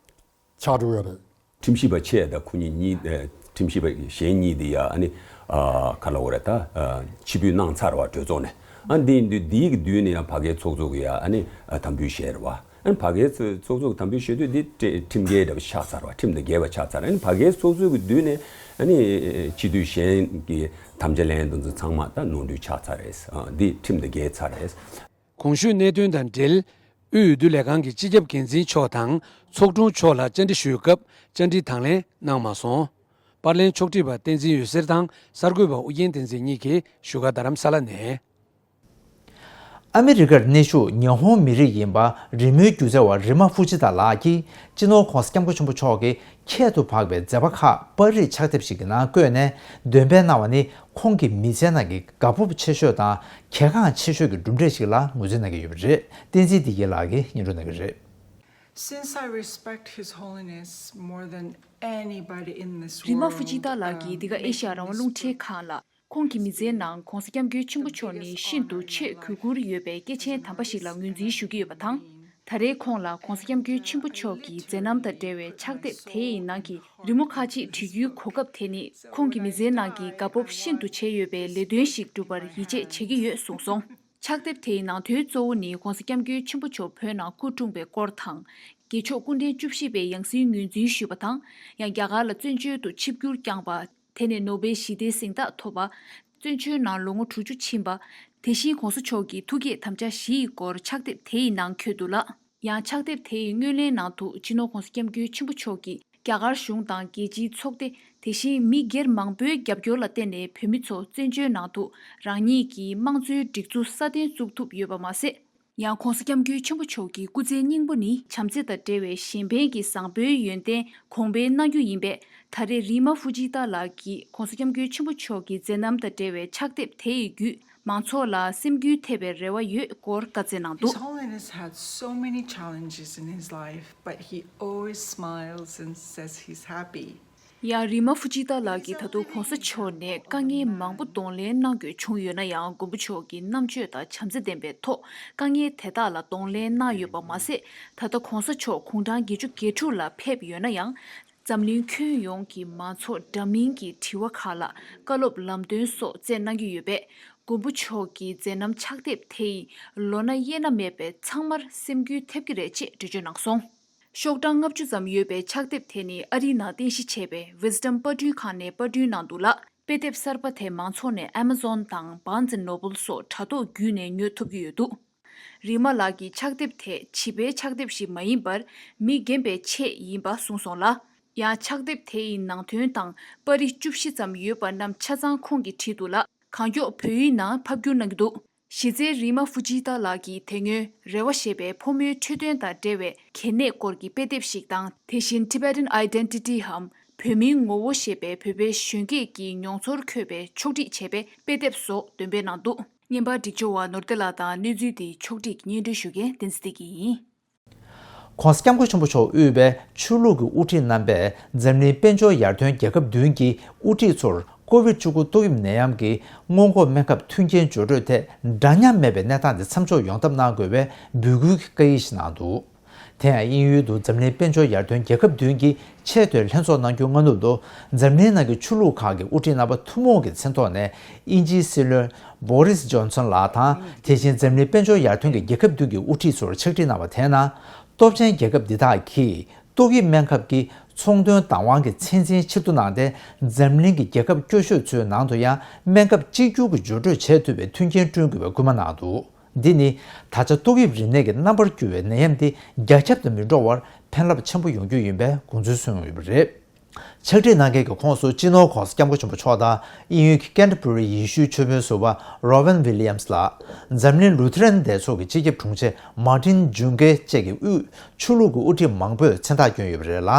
ཆགས་འགྲོ་ཡོད་རེད། ཁྲིམས་ཞིབ་པ་ཆེ་དང་ཁོ་གཉིས་གཉིས་ཨ། ཁྲིམས་ཞིབ་པ་གཞན་གཉིས་དེ་ཡ་ཨ་ནི་ཨ། ག་ལ་འོ་རེད་ད། ཨ། ཕྱིར་འབུད་གནང་ཚར་བ་གྲོས་ཚོགས་ནས། ཨ། འདི་ཡིན་དུས་འདིའི་གི་མདུན་ནས་ཡང་བར་བརྒལ་ཚོགས་གཙོ་གི་ཡ་ཨ་ནི་ཨ། དམ་འབུལ་བཞེས་རེད་བ། ཨ་ནི་བར་བརྒལ་ཚོགས་གཙོ་གི་དམ་འབུལ་བཞེས་དུས་འདི་ཁྲི་ཁྲིམས་འགལ་འདྲ་བ་ཆགས་ཚར་བ། ཁྲིམས་དང་འགལ་བ་ཆགས་ཚར། ཨ་ནི་བར་བརྒལ་ཚོགས་གཙོ་གི་མདུན་ནས་ཨ་ནི་སྤྱི་འཐུས་གཞན་གྱི་དམ་བཅའ་ལེན་དུ་ཚོ་ཚང་མ་ད་ནོར་འཁྲུལ་ཆགས་ཚར་རེད། ཨ། འདི་ཁྲིམས་དང་འགལ་ཚར་རེད། གོང་ཞུས་གནད་དོན་དང་འབྲེལ། དབུས་འོས་བསྡུ་ལས་ཁང་གི་སྤྱི་ཁྱབ་འགན་འཛིན་མཆོག་དང་ཚོགས་དྲུང་མཆོག་ལ་བཅར་འདྲི་ཞུས་སྐབས་བཅར་འདྲི་དང་ལེན་གནང་མ་སོང་། པར་ལེན་ཕྱོགས་སྒྲིག་པ་བསྟན་འཛིན་འོད་ཟེར་དང་གསར་འགོད་པ་ཨུ་རྒྱན་བསྟན་འཛིན་གཉིས་ཀྱིས་བཞུགས་སྒར་རྡ་རམ་ས་ལ་ནས། ཨ་མི་རི་ཀར་གནས་བཞུགས་ཉི་ཧོང་མི་རིགས་ཡིན་པ་རི་མོའི་སྒྱུ་རྩལ་བ་རི་མ་ཧྥུ་ཇི་ཏ་ལགས་ཀྱིས་སྤྱི་ནོར་༧གོང་ས་༧སྐྱབས་མགོན་ཆེན་པོ་མཆོག་གི་ཁྱད་དུ་འཕགས་པའི་མཛད་པ་ཁག་པར་རིས་ཕྱག་དེབ་ཞིག་གི་ནང་བཀོད་ནས་འདོན་སྤེལ་གནང་བ་ནི་ཁོང་གི་མི་ཚེའི་ནང་གི་དགའ་སྤོབས་ཆེ་ཤོས་དང་གལ་འགངས་ཆེ་ཤོས་ཀྱི་གྲུབ་འབྲས་ཤིག་ལ་ངོས་འཛིན་གནང་གི་ཡོད་པ་རེད། བསྟན་འཛིན་བདེ་སྐྱིད་ལགས་ཀྱིས་སྙན་སྒྲོན་གནང་གི་རེད། Since I respect His Holiness more than anybody in this world, རི་མ་ཧྥུ་ཇི་ཏ་ལགས་ཀྱིས་འདི་ག་ཨེ་ཤ་ཡ་རང་དབང་རླུང་འཕྲིན་ཁང་ལ། ཁོང་གི་མི་ཚེའི་ནང་༧གོང་ས་༧སྐྱབས་མགོན་ཆེན་པོ་མཆོག་ནི་ཤིན་ཏུ་ཆེས་གུས་བཀུར་ཡོད་པའི་སྐྱེས་ཆེན་དམ་པ་ཞིག་ལ་ངོས་འཛིན་ཞུ་གི་ཡོད་པ་དང་། ད་རེས་ཁོང་ལ་༧གོང་ས་༧སྐྱབས་མགོན་ཆེན་པོ་མཆོག་གི་མཛད་རྣམ་དང་འབྲེལ་བའི་ཕྱག་དེབ་དེ་ཡི་ནང་གི་རི་མོ་ཁག་ཅིག་བྲི་རྒྱུའི་གོ་སྐབས་དེ་ནི་ཁོང་གི་མི་ཚེའི་ནང་གི་དགའ་སྤོབས་ཤིན་ཏུ་ཆེ་ཡོད་པའི་ལས་དོན་ཞིག་སྒྲུབ་པར་ཡིད་ཆེས་བྱེད་ཀྱི་ཡོད་གསུངས་སོང་། ཕྱག་དེབ་དེའི་ནང་དོན་གཙོ་བོ་ནི་༧གོང་ས་༧སྐྱབས་མགོན་ཆེན་པོ་མཆོག་བོད་ནང་སྐུ་འཁྲུངས་པའི་སྐོར་དང་། དགེ་མཆོག་སྐུ་ཕྲེང་བཅུ་བཞི་པའི་ཡང་སྲིད་ངོས་འཛིན་ཞུས་པ་དང་། ཡང་རྒྱ་གར་ལ་བཙན་བྱོལ་དུ་ཆིབས་བསྒྱུར་བསྐྱངས་པ། དེ་ནས་ནོ་བེལ་ཞི་བདེའི་གཟེངས་རྟགས་ཐོབ་པ། བཙན་བྱོལ་ནང་ལོ་ངོ་དྲུག་ཅུ་ཕྱིན་པ། དེ་བཞིན་༧གོང་ས་མཆོག་གི་ཐུགས་བསྐྱེད་དམ་བཅའ་བཞི་ཡི་སྐོར་ཕྱག་དེབ་དེ་ཡི་ནང་འཁོད་འདུག་ལ། ཡང་ཕྱག་དེབ་དེ་ཡི་སྔོན་གླེང་ནང་དུ་སྤྱི་ནོར་༧གོང་ས་༧སྐྱབས་མགོན་ཆེན་པོ་མཆོག་གིས་རྒྱ་གར་གཞུང་དང་རྒྱལ་སྤྱིའི་ཚོགས་སྡེ། དེ་བཞིན་མི་སྒེར་མང་པོའི་རྒྱབ་སྐྱོར་ལ་བརྟེན་ནས་བོད་མི་ཚོ་བཙན་བྱོལ་ནང་དུ་རང་ཉིད་ཀྱི་དམངས་གཙོའི་སྒྲིག་འཛུགས་སྲ་བརྟན་བཙུགས་ཐུབ་ཡོད་པ་མ་ཟད། ཡང་༧གོང་ས་༧སྐྱབས་མགོན་ཆེན་པོ་མཆོག་གི་སྐུ་ཚེའི་སྙིང་པོ་ནི་བྱམས་བརྩེ་དང་འབྲེལ་བའི་གཞན་ཕན་གྱི་བཟང་པོའི་ཡོན་ཏན་གོང་འཕེལ་གནང་རྒྱུ་ཡིན་པས། ད་རེས་རི་མ་ཧྥུ་ཇི་ཏ་ལགས་ཀྱིས་༧གོང་ས་༧སྐྱབས་མགོན་ཆེན་པོ་མཆོག་གི་མཛད་རྣམ་དང་འབྲེལ་བའི་ཕྱག་དེབ་དེ་ཡི་བརྒྱུད་མང་ཚོགས་ལ་སེམས་འགུལ་ཐེབས་པའི་རེ་བ་ཡོད་སྐོར་བཀའ་སྩལ་གནང་འདུག། His Holiness had so many challenges in his life, but he always smiles and says he's happy. ཡང་རི་མ་ཧྥུ་ཇི་ཏ་ལགས་ཀྱིས་ད་དུང་༧གོང་ས་མཆོག་ནས་དཀའ་ངལ་མང་པོ་གདོང་ལེན་གནང་དགོས་བྱུང་ཡོད་ན་ཡང་། མགོན་པོ་མཆོག་གི་རྣམ་དཔྱོད་དང་བྱམས་བརྩེ་ལྡན་པའི་ཐོག་དཀའ་ངལ་དེ་དག་ལ་གདོང་ལེན་གནང་ཡོད་པ་མ་ཟད། ད་ལྟ་༧གོང་ས་མཆོག་དགུང་གྲངས་བརྒྱད་ཅུ་གྱ་དྲུག་ལ་ཕེབས་ཡོད་ན་ཡང་། འཛམ་གླིང་ཁྱོན་ཡོངས་ཀྱི་མང་ཚོགས་འདྲ་མིན་གྱི་དྲི་བ་ཁག་ལ་བཀའ་སློབ་ལམ་སྟོན་སོགས་སྩལ་གནང་གི་ཡོད་པས། མགོན་པོ་མཆོག་གི་མཛད་རྣམ་ཕྱག་དེབ་དེ་ཡིས་ལོ་ན་དབྱེ་ན་མེད་པའི་ཚང་མར་སེམས་འགུལ་ཐེབས་ཀྱི་རེད་ཅེས་འགྲེལ་བརྗོད་གནང་སོང་། ཤོག་གྲངས་ལྔ་བཅུ་ཙམ་ཡོད་པའི་ཕྱག་དེབ་དེ་ནི་ཨ་རིའི་ནང་རྟེན་གཞི་བྱས་པའི་Wisdom་པར་སྐྲུན་ཁང་ནས་པར་སྐྲུན་གནང་འདུག་ལ། དཔེ་དེབ་གསར་པ་དེ་མང་ཚོགས་ནས་Amazon་དང་Barnes and Noble་སོགས་དྲ་ཐོག་བརྒྱུད་ནས་ཉོ་ཐུབ་ཀྱི་ཡོད་འདུག། རི་མ་ལགས་ཀྱི་ཕྱག་དེབ་དེ་བྱིས་པའི་ཕྱག་དེབ་ཞིག་མ་ཡིན་པར་མི་རྒན་པའི་ཆེད་ཡིན་པ་གསུངས་སོང་ལ། ཡང་ཕྱག་དེབ་དེ་ཡི་ནང་དོན་དང་པར་རིས་བཅུ་བཞི་ཙམ་ཡོད་པ་རྣམས་ཆ་ཚང་ཁོང་གིས་བྲིས་འདུག་ལ། གང་མགྱོགས་བོད་ཡིག་ནང་ཕབ་བསྒྱུར་གནང་གི་འདུག། གཞི་རྩའི་རི་མ་ཧྥུ་ཇི་ཏ་ལགས་ཀྱིས་དེ་སྔོན་རེ་བ་ཞེས་པའི་ཕོ་མོའི་འཕྲོད་བསྟེན་དང་འབྲེལ་བའི་གལ་གནད་སྐོར་གྱི་དཔེ་དེབ་ཞིག་དང་། དེ་བཞིན་Tibetan Identity་འམ་བོད་མིའི་ངོ་བོ་ཞེས་པའི་བོད་པའི་གཞོན་སྐྱེས་ཀྱི་མྱོང་ཚོར་འཁོད་པའི་ཕྱོགས་སྒྲིག་བྱས་པའི་དཔེ་དེབ་སོགས་འདོན་སྤེལ་གནང་འདུག། བརྙན་པར་སྒྲིག་སྦྱོར་བ་ནོར་བདེ་ལགས་དང་གནས་ཚུལ་དེའི་ཕྱོགས་སྒྲིག་སྙན་སྒྲོན་ཞུ་མཁན་བསྟན་འཛིན་བདེ་སྐྱིད་ཡིན། ༸གོང་ས་༸སྐྱབས་མགོན་ཆེན་པོ་མཆོག་དབུས་པའི་ཆོས་ལུགས་ཀྱི་དབུ་ཁྲིད་རྣམ་པས་འཛམ་གླིང་དཔལ་འབྱོར་ཡར་ཐོན་རྒྱལ་ཁབ་བདུན་གྱི་དབུ་ཁྲིད་ཚོར་ཀོ་བིཌ་བཅུ་དགུ་ཏོག་དབྱིབས་ནད་ཡམས་ཀྱི་སྔོན་འགོག་སྨན་ཁབ་མཐུན་རྐྱེན་སྦྱོར་སྤྲོད་ཐད་འདྲ་མཉམ་མེད་པའི་གནས་སྟངས་དེ་མཚམས་འཇོག་ཡོང་ཐབས་གནང་དགོས་པའི་འབོད་སྐུལ་གྱི་བཀའ་ཡིག་ཞིག་གནང་འདུག། དེ་ཡང་དབྱིན་ཡུལ་དུ་འཛམ་གླིང་དཔལ་འབྱོར་ཡར་ཐོན་རྒྱལ་ཁབ་བདུན་གྱི་ཆེས་མཐོའི་ལྷན་ཚོགས་གནང་རྒྱུའི་སྔ་ནུབ་ཏུ། འཛམ་གླིང་ནང་གི་ཆོས་ལུགས་ཁག་གི་དབུ་ཁྲིད་རྣམ་པ་ཐུན་མོང་གི་མཚན་ཐོག་ནས་དབྱིན་ཇིའི་སྲིད་བློན་Boris Johnson་ལགས་དང་། དེ་བཞིན་འཛམ་གླིང་དཔལ་འབྱོར་ཡར་ཐོན་གྱི་རྒྱལ་ཁབ་བདུན་གྱི་དབུ་ཁྲིད་ཚོར་ཕྱག་བྲིས་གནང་བ་དེའི་ནང་། སྟོབས་ཆེན་རྒྱལ་ཁབ་འདི་དག་གིས་ཏོག་དབྱིབས་སྨན་ཁབ་ཀྱི་ ཚོང་དོན་བདག་དབང་གི་ཚད་འཛིན་ཕྱིར་བསྡུ་གནང་སྟེ། འཛམ་གླིང་གི་རྒྱལ་ཁབ་སྐྱོ་ཤོས་ཚོའི་ནང་དུ་ཡང་སྨན་ཁབ་གཅིག་གྱུར་གྱི་འགྱུར་སྤྲོད་བྱེད་ཐུབ་པའི་མཐུན་རྐྱེན་བསྐྲུན་དགོས་པའི་སྐུལ་མ་གནང་འདུག་འདི་ནི་ད་ཆ་ཏོག་དབྱིབས་རིམས་ནད་ཀྱི་རྣམ་པར་གྱུར་བའི་ནད་ཡམས་འདི་རྒྱ་ཁྱབ་ཏུ་མི་འགྲོ་བར་ཕན་རླབས་ཆེན་པོ་ཡོང་རྒྱུ་ཡིན་པའི་དགོངས་ཚུལ་གསུངས་ཡོད་པ་རེད། ཕྱག་བྲིས་གནང་མཁན་གྱི་ཁོངས་སུ་སྤྱི་ནོར་༸གོང་ས་༸སྐྱབས་མགོན་ཆེན་པོ་མཆོག་དང་། དབྱིན་ཡུལ་གྱི་ཀན་ཏ་བུ་རི་ཡེ་ཤུའི་ཆོས་དཔོན་ཟུར་པ་རོ་ཝན་ཝི་ལི་ཡམ་སི་ལགས། འཛམ་གླིང་ལུ་ཐེ་རན་སྡེ་ཚོགས་ཀྱི་སྤྱི་ཁྱབ་དྲུང་ཆེ་མཱ་ཏིན་ཇུན་ཀེ་བཅས་ཀྱི་དབུས་ཆོས་ལུགས་ཀྱི་དབུ་ཁྲིད་མང་པོས་མཚན་རྟགས་བསྐྱོན་ཡོད་པ་རེད་ལ།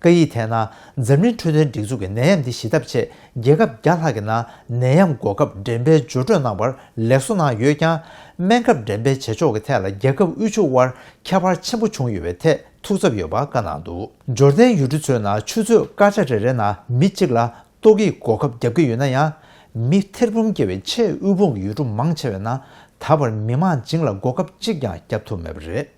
བཀའ་ཡིག་དེའི་ནང་། འཛམ་གླིང་འཕྲོད་བསྟེན་སྒྲིག་འཛུགས་ཀྱིས་ནད་ཡམས་འདི་ཞི་ཐབས་ཆེད། རྒྱལ་ཁབ་བརྒྱ་ལྷག་གི་ནང་ནད་ཡམས་འགོག་ཁབ་འགྲེམས་སྤེལ་འགྱུར་སྤྲོད་གནང་བར་ལེགས་གསོ་གནང་ཡོད་ཀྱང་། སྨན་ཁབ་འགྲེམས་སྤེལ་བྱེད་ཕྱོགས་ཀྱི་ཐད་ལ་རྒྱལ་ཁབ་དབུལ་ཕྱུག་དབར་ཁྱད་པར་ཆེན་པོ་བྱུང་ཡོད་པའི་ཐད་ཐུགས་འཚབ་ཡོད་པ་བཀའ་གནང་འདུག་འབྱོར་ལྡན་ཡུལ་གྲུ་ཚོའི་ནང་ཆུ་ཚོད་སྐར་ཆ་རེ་རེའི་ནང་མི་གཅིག་ལ་ཏོག་དབྱིབས་འགོག་ཁབ་བརྒྱབ་ཀྱི་ཡོད་ན་ཡང་། མི་ཐེར་འབུམ་བརྒལ་བའི་ཆེས་དབུལ་ཕོངས་ཀྱི་ཡུལ་གྲུ་མང་ཆེ་བའི་ནང་ད་བར་མི་མང་བྱིངས་ལ་འགོག་ཁབ་གཅིག་ཀྱང་བརྒྱབ་ཐུབ་མེད་པ་རེད།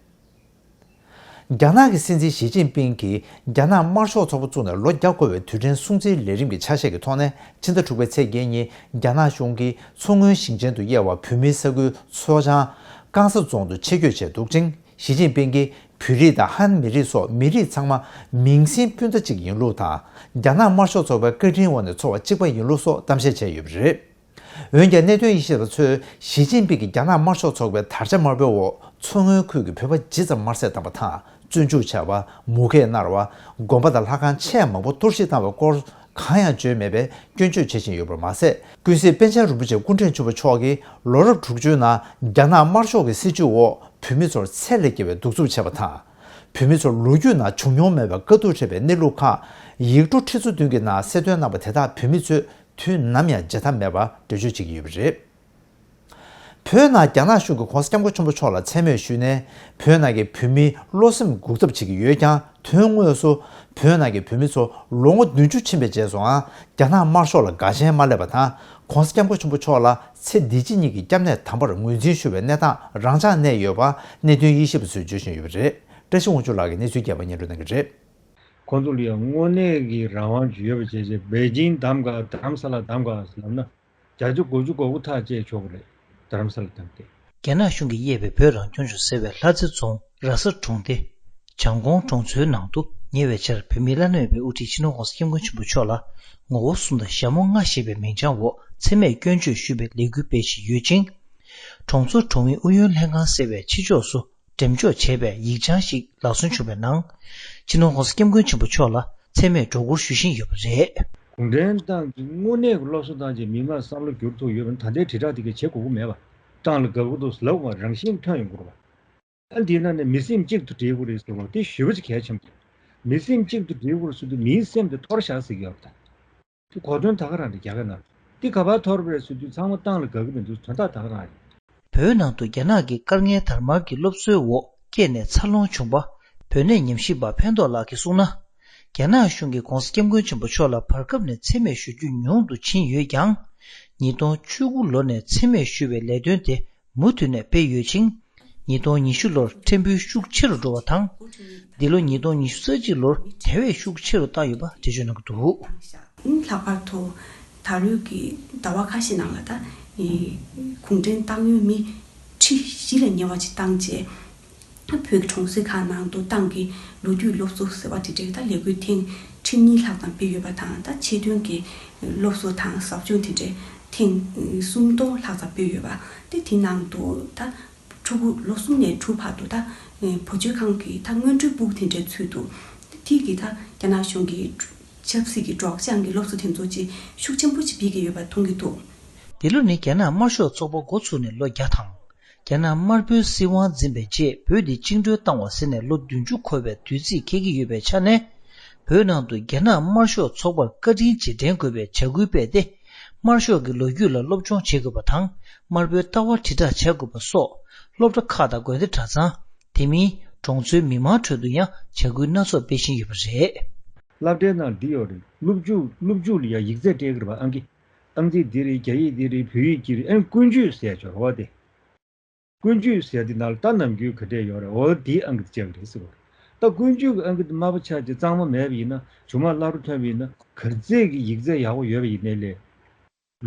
རྒྱ་ནག་གི་སྲིད་འཛིན་ཞི་ཅིན་ཕིང་གིས་རྒྱ་ནག་དམར་ཤོག་ཚོགས་པ་བཙུགས་ནས་ལོ་བརྒྱ་འཁོར་བའི་དུས་དྲན་སྲུང་བརྩིའི་ལས་རིམ་གྱི་ཆ་ཤས་ཀྱི་ཐོག་ནས། ཕྱི་ཟླ་དྲུག་པའི་ཚེས་བརྒྱད་ཉིན་རྒྱ་ནག་གཞུང་གིས་མཚོ་སྔོན་ཞིང་ཆེན་དུ་དབྱེ་བ་བོད་མིའི་ས་ཁུལ་མཚོ་བྱང་ཀང་ས་རྫོང་དུ་ཆེད་བསྐྱོད་བྱས་འདུག་ཅིང་། ཞི་ཅིན་ཕིང་གིས་བོད་རིགས་དང་ཧན་མི་རིགས་སོགས་མི་རིགས་ཚང་མ་མིང་སྲིང་སྤུན་ཟླ་གཅིག་ཡིན་ལུགས་དང་། རྒྱ་ནག་དམར་ཤོག་ཚོགས་པའི་བཀའ་དྲིན་འོག་ནས་འཚོ་བ་གཅིག་པ་ཡིན་ལུགས་སོགས་གཏམ་བཤད་བྱས་ཡོད་པ་རེད། འོན་ཀྱང་། གནད་དོན་དབྱེ་ཞིབ་པ་ཚོས་ཞི་ཅིན་ཕིང་གིས་རྒྱ་ནག་དམར་ཤོག་ཚོགས་པའི་དར་ཆ་དམར་པོའི་འོག་མཚོ་སྔོན་ཁུལ་གྱི་བོད་པ་ཇི་ཙམ་དམར་གསོད་བཏང་བ་དང་། བཙོན་འཇུག་བྱས་པ། མུ་གེས་མནར་བ། དགོན་པ་དང་ལྷ་ཁང་ཆེས་མང་པོ་གཏོར་བཤིག་བཏང་བའི་སྐོར་གང་ཡང་བརྗོད་མེད་པའི་སྐྱོན་བརྗོད་བྱེད་བཞིན་ཡོད་པར་མ་ཟད། ཀུན་གཟིགས་པཎ་ཆེན་རིན་པོ་ཆེ་སྐུ་ཕྲེང་བཅུ་པ་མཆོག་གིས་ལོ་རབས་དྲུག་ཅུའི་ནང་རྒྱ་ནག་དམར་ཤོག་གི་སྲིད་བྱུས་འོག་བོད་མི་ཚོར་ཚད་ལས་བརྒལ་བའི་གདུག་རྩུབ་བྱས་པ་དང་། བོད་མི་ཚོར་ལོ་རྒྱུས་ནང་བྱུང་མྱོང་མེད་པའི་དཀའ་སྡུག་འཕྲད་པའི་གནས་ལུགས་ཁག་ཡིག་འབྲུ་ཁྲི་ཚོ་བདུན་གྱི་ནང་གསལ་སྟོན་གནང་བ་དེ་དག་བོད་མི་ཚོས་དུས་ནམ་ཡང་བརྗེད་ཐབས་མེད་པར་འགྲེལ་བརྗོད་བྱེད་ཀྱི་ཡོད་པ་རེད། བོད་ནང་རྒྱ་ནག་གཞུང་གིས་༸གོང་ས་༸སྐྱབས་མགོན་ཆེན་པོ་མཆོག་ལ་མཚན་སྨད་ཞུས་ནས། བོད་ནང་གི་བོད་མིའི་བློ་སེམས་འགུག་ཐབས་བྱེད་ཀྱི་ཡོད་ཀྱང་། དོན་དངོས་སུ་བོད་ནང་གི་བོད་མི་ཚོ་ལོ་ངོ་བདུན་ཅུ་ཕྱིན་པའི་རྗེས་སུའང་རྒྱ་ནག་དམར་ཤོག་ལ་དགའ་ཞེན་མ་སླེབས་པ་དང་། ༸གོང་ས་༸སྐྱབས་མགོན་ཆེན་པོ་མཆོག་ལ་ཚེ་འདི་ཕྱི་གཉིས་ཀྱི་སྐྱབས་གནས་དམ་པར་ངོས་འཛིན་ཞུ་བའི་གནས་སྟངས་རང་འཇགས་གནས་ཡོད་པ་གནད་དོན་དབྱེ་ཞིབ་པ་ཚོས་བརྗོད་བཞིན་ཡོད་པ་རེད། བཀྲ་ཤིས་དབང་ཕྱུག་ལགས་ཀྱིས་གནས་ཚུལ་རྒྱས་པ་སྙན་སྒྲོན་གནང་གི་རེད། ཁོང་ཚོ་ལ་ཡང་དངོས་གནས་ཀྱི་རང་དབང་ཅིག་ཡོད་པ་བྱས་རྗེས། པེ་ཅིང་བདམས་ག་རྡ་རམ་ས་ལ་བདམས་ག་ཟེར་ལབ་ན། བརྒྱ་ཆ་དགུ་བཅུ་གོ་དགུ་ཐག་བཅད་ཆོག་གི་རེད། རྡ་རམ་ས་ལ་བདམས་ཏེ། རྒྱ་ནག་གཞུང་གིས་དབྱེ་བའི་བོད་རང་སྐྱོང་ལྗོངས་ཟེར་བའི་ལྷ་རྩེ་རྫོང་ར་ས་གྲོང་སྡེ་བྱང་ཀོང་གྲོང་ཚོའི་ནང་དུ་ཉེ་བའི་ཆར་བོད་མིའི་བླ་ན་མེད་པའི་དབུ་ཁྲིད་སྤྱི་ནོར་༸གོང་ས་༸སྐྱབས་མགོན་ཆེན་པོ་མཆོག་ལ་ངོ་བོ་གསུམ་དང་ཞྭ་མོ་ལྔ་ཞེས་པའི་མིང་བྱང་འོག་མཚན་སྨད་སྐྱོན་བརྗོད་ཞུས་པའི་ལས་འགུལ་སྤེལ་བཞིན་ཡོད་ཅིང་། གྲོང་ཚོ་གྲོང་མི་ཨུ་ཡོན་ལྷན་ཁང་ཟེར་བའི་ཕྱི་ཕྱོགས་སུ་འགྲེམས་འཇོག་བྱས་པའི་ཡིག་བྱང་ཞིག་ལག་སོན་བྱུང་བའི་ནང་། སྤྱི་ནོར་༸གོང་ས་༸སྐྱབས་མགོན་ཆེན་པོ་མཆོག་ལ་མཚན་སྨད་སྒྲོ་སྐུར་ཞུ་བཞིན་ཡོད་པ་རེད། གུང་ཁྲན་ཏང་གིས་དངོས་གནས་ཀྱི་སློབ་གསོ་བཏང་རྗེས་མི་མང་བསམ་བློ་བསྒྱུར་ཐུབ་ཡོད་པ་ན། ད་ལྟའི་དྲིལ་བསྒྲགས་དེ་གས་བྱེད་དགོས་ཀྱི་མེད་པ། ཏང་ལ་དགའ་གི་འདུག་ལབ་པ་རང་བཞིན་ཐོན་ཡོང་གི་རེད་པ། ཨ། འདི་ན་ནས་མི་སེམས་གཅིག་ཏུ་སྒྲིལ་དགོས་རེད་ཟེར་བ་དེ་ཞེ་པོ་ཅིག་གལ་ཆེན་པོ་རེད། མི་སེམས་གཅིག་ཏུ་སྒྲིལ་དགོས་རེད་ཟེར་དུས་མིའི་སེམས་དེ་འཐོར་བཞག་ཟེར་གྱི་ཡོད་པ་དང་། དེ་གོ་དོན་ད་ག་རང་རེད། རྒྱ་གར་ནང་དེ་ག་པར་འཐོར་བ་རེད་ཟེར་དུས་ཚང་མ་ཏང་ལ་དགའ་གི་མི་འདུག་དོན་དག་ད་ག་རང་རེད། བོད་ནང་དུ་རྒྱ་ནག་གི་དཀའ་ངལ་དར་མར་གྱི་སློབ་གསོའི་འོག་སྐྱེས་ནས་འཚར་ལོངས་བྱུང་བ། བོད་གནས་ཉམས་ཞིབ་པ་ཕན་ཐོགས་ལགས་ཀྱིས་གསུངས་ན། རྒྱ་ནག་གཞུང་གིས་༸གོང་ས་༸སྐྱབས་མགོན་ཆེན་པོ་མཆོག་ལ་བར་སྐབས་ནས་མཚན་སྨད་ཞུ་རྒྱུ་ཉུང་དུ་ཕྱིན་ཡོད་ཀྱང་། ཉིས་སྟོང་བཅུ་དགུ་ལོ་ནས་མཚན་སྨད་ཞུ་བའི་ལས་དོན་དེ་མུ་མཐུད་ནས་སྤེལ་ཡོད་ཅིང་། ཉིས་སྟོང་ཉི་ཤུ་ལོར་ཕྲན་བུ་ཤུགས་ཆེ་རུ་འགྲོ་བ་དང་། འདི་ལོ་ཉིས་སྟོང་ཉི་ཤུ་རྩ་གཅིག་ལོར་དེ་བས་ཤུགས་ཆེ་རུ་བཏང་ཡོད་པ་འགྲེལ་བརྗོད་གནང་གི་འདུག་ལྷག་པར་དུ་ད་ལོའི་གི་ཟླ་བ་ཁ་ཤས་ནང་ལ་ད་གུང་ཁྲན་ཏང་ཡོན་མི་ཁྲི་བཞི་ལས་ཉེ་བ་ཅིག་བཏང་རྗེས། བོད་ཀྱི་གྲོང་གསེབ་ཁག་ནང་དུ་ཏང་གི་ལོ་རྒྱུས་སློབ་གསོ་ཟེར་བ་དེ་འདྲའི་ད་ལས་འགུལ་ཐེངས་ཁྲི་གཉིས་ལྷག་ཙམ་སྤེལ་ཡོད་པ་དང་། ད་ཆེད་དོན་གྱི་སློབ་གསོ་དང་ཟབ་སྦྱོང་དེ་འདྲའི་ཐེངས་སུམ་སྟོང་ལྷག་ཙམ་སྤེལ་ཡོད་པ། དེ་དེའི་ནང་དུ་ད་ཕྲུ་གུ་ལོ་གསུམ་ནས་དྲུག་བར་དུ་ད་བུ་བཅོལ་ཁང་གི་ད་སྔོན་འགྲོའི་ཕྲུ་གུ་དེ་འདྲའི་ཚུད་འདུག་དེ་གི་ད་རྒྱ་ནག་གཞུང་གི་ཆབ་སྲིད་ཀྱི་སྲོག་ཤིང་གི་སློབ་གསོ་དེ་ཚོ་ཅིག་ཤུགས་ཆེན་པོ་ཅིག་སྤེལ་གྱི་ཡོད་པ་མཐོང་གི་འདུག་འདི་ལོ་ནི་རྒྱ་ནག་དམར་ཤོག་ཚོགས་པ་འགོ་ཚུགས་ནས་ལོ་བརྒྱ་དང་། རྒྱ་ནག་དམར་པོའི་སྲིད་དབང་འཛིན་པའི་རྗེས་བོད་འདི་བཅིངས་འགྲོལ་བཏང་བ་ཟེར་ནས་ལོ་བདུན་ཅུ་འཁོར་བའི་དུས་ཚིགས་འཁེལ་གྱི་ཡོད་པའི་ཆ་ནས། བོད་ནང་དུ་རྒྱ་ནག་དམར་ཤོག་ཚོགས་པར་བཀའ་དྲིན་རྗེས་དྲན་དགོས་པའི་བྱ་འགུལ་སྤེལ་ཏེ། དམར་ཤོག་གི་ལོ་རྒྱུས་ལ་སློབ་སྦྱོང་བྱེད་དགོས་པ་དང་། དམར་པོའི་ལྟ་བ་དྲིལ་བསྒྲགས་བྱ་དགོས་པ་སོགས། སློབ་གྲྭ་ཁག་དང་དགོན་སྡེ་གྲྭ་ཚང་། དེ་མིན་གྲོང་ཚོའི་མི་མང་ཁྲོད་དུ་ཡང་བྱ་འགུལ་སྣ་ཚོགས་སྤེལ་བཞིན་ཡོད་པ་རེད། སློབ་གྲྭའི་ནང་འདི་ཡོད་རེད། སློབ་ཕྲུག་སློབ་ཕྲུག་ལ་ཡང་ཡིག་ཚད་སྤྲད་ཀྱི་རེད་པ། ཨང་ཀི། ཨང་རྩིས་འདི་རེད། རྒྱ་ཡིག་འདི་རེད། བོད་ཡིག་འདི་རེད། ཨ་ནི་ཀུན་སྤྱོད་ཟེར་ཡ་ཅིག་ཡོད་རེད་པ། དེ། ཀུན་སྤྱོད་ཟེར་དེ་ནང་ལ་ད་ནམ་རྒྱུན་ག་འདྲས་ཡོད་རེད། འོ་དེའི་ཨང་ཀི་དེ་བཅར་གི་རེད་ཟེར་བ་རེད། ད་ཀུན་སྤྱོད་ཀྱི་ཨང་ཀི་དེ་དམའ་པོ་ཆགས་ཏེ་གཙང་མ་མེད་པ་ཡིན་ན། གཞུང་མང་གླ་རུ་ཐོན་པ་ཡིན་ན། ག་ཚད་ཀྱི་ཡིག་ཚད་ཡག་པོ་ཡོད་པ་ཡིན་ནའི་ལས།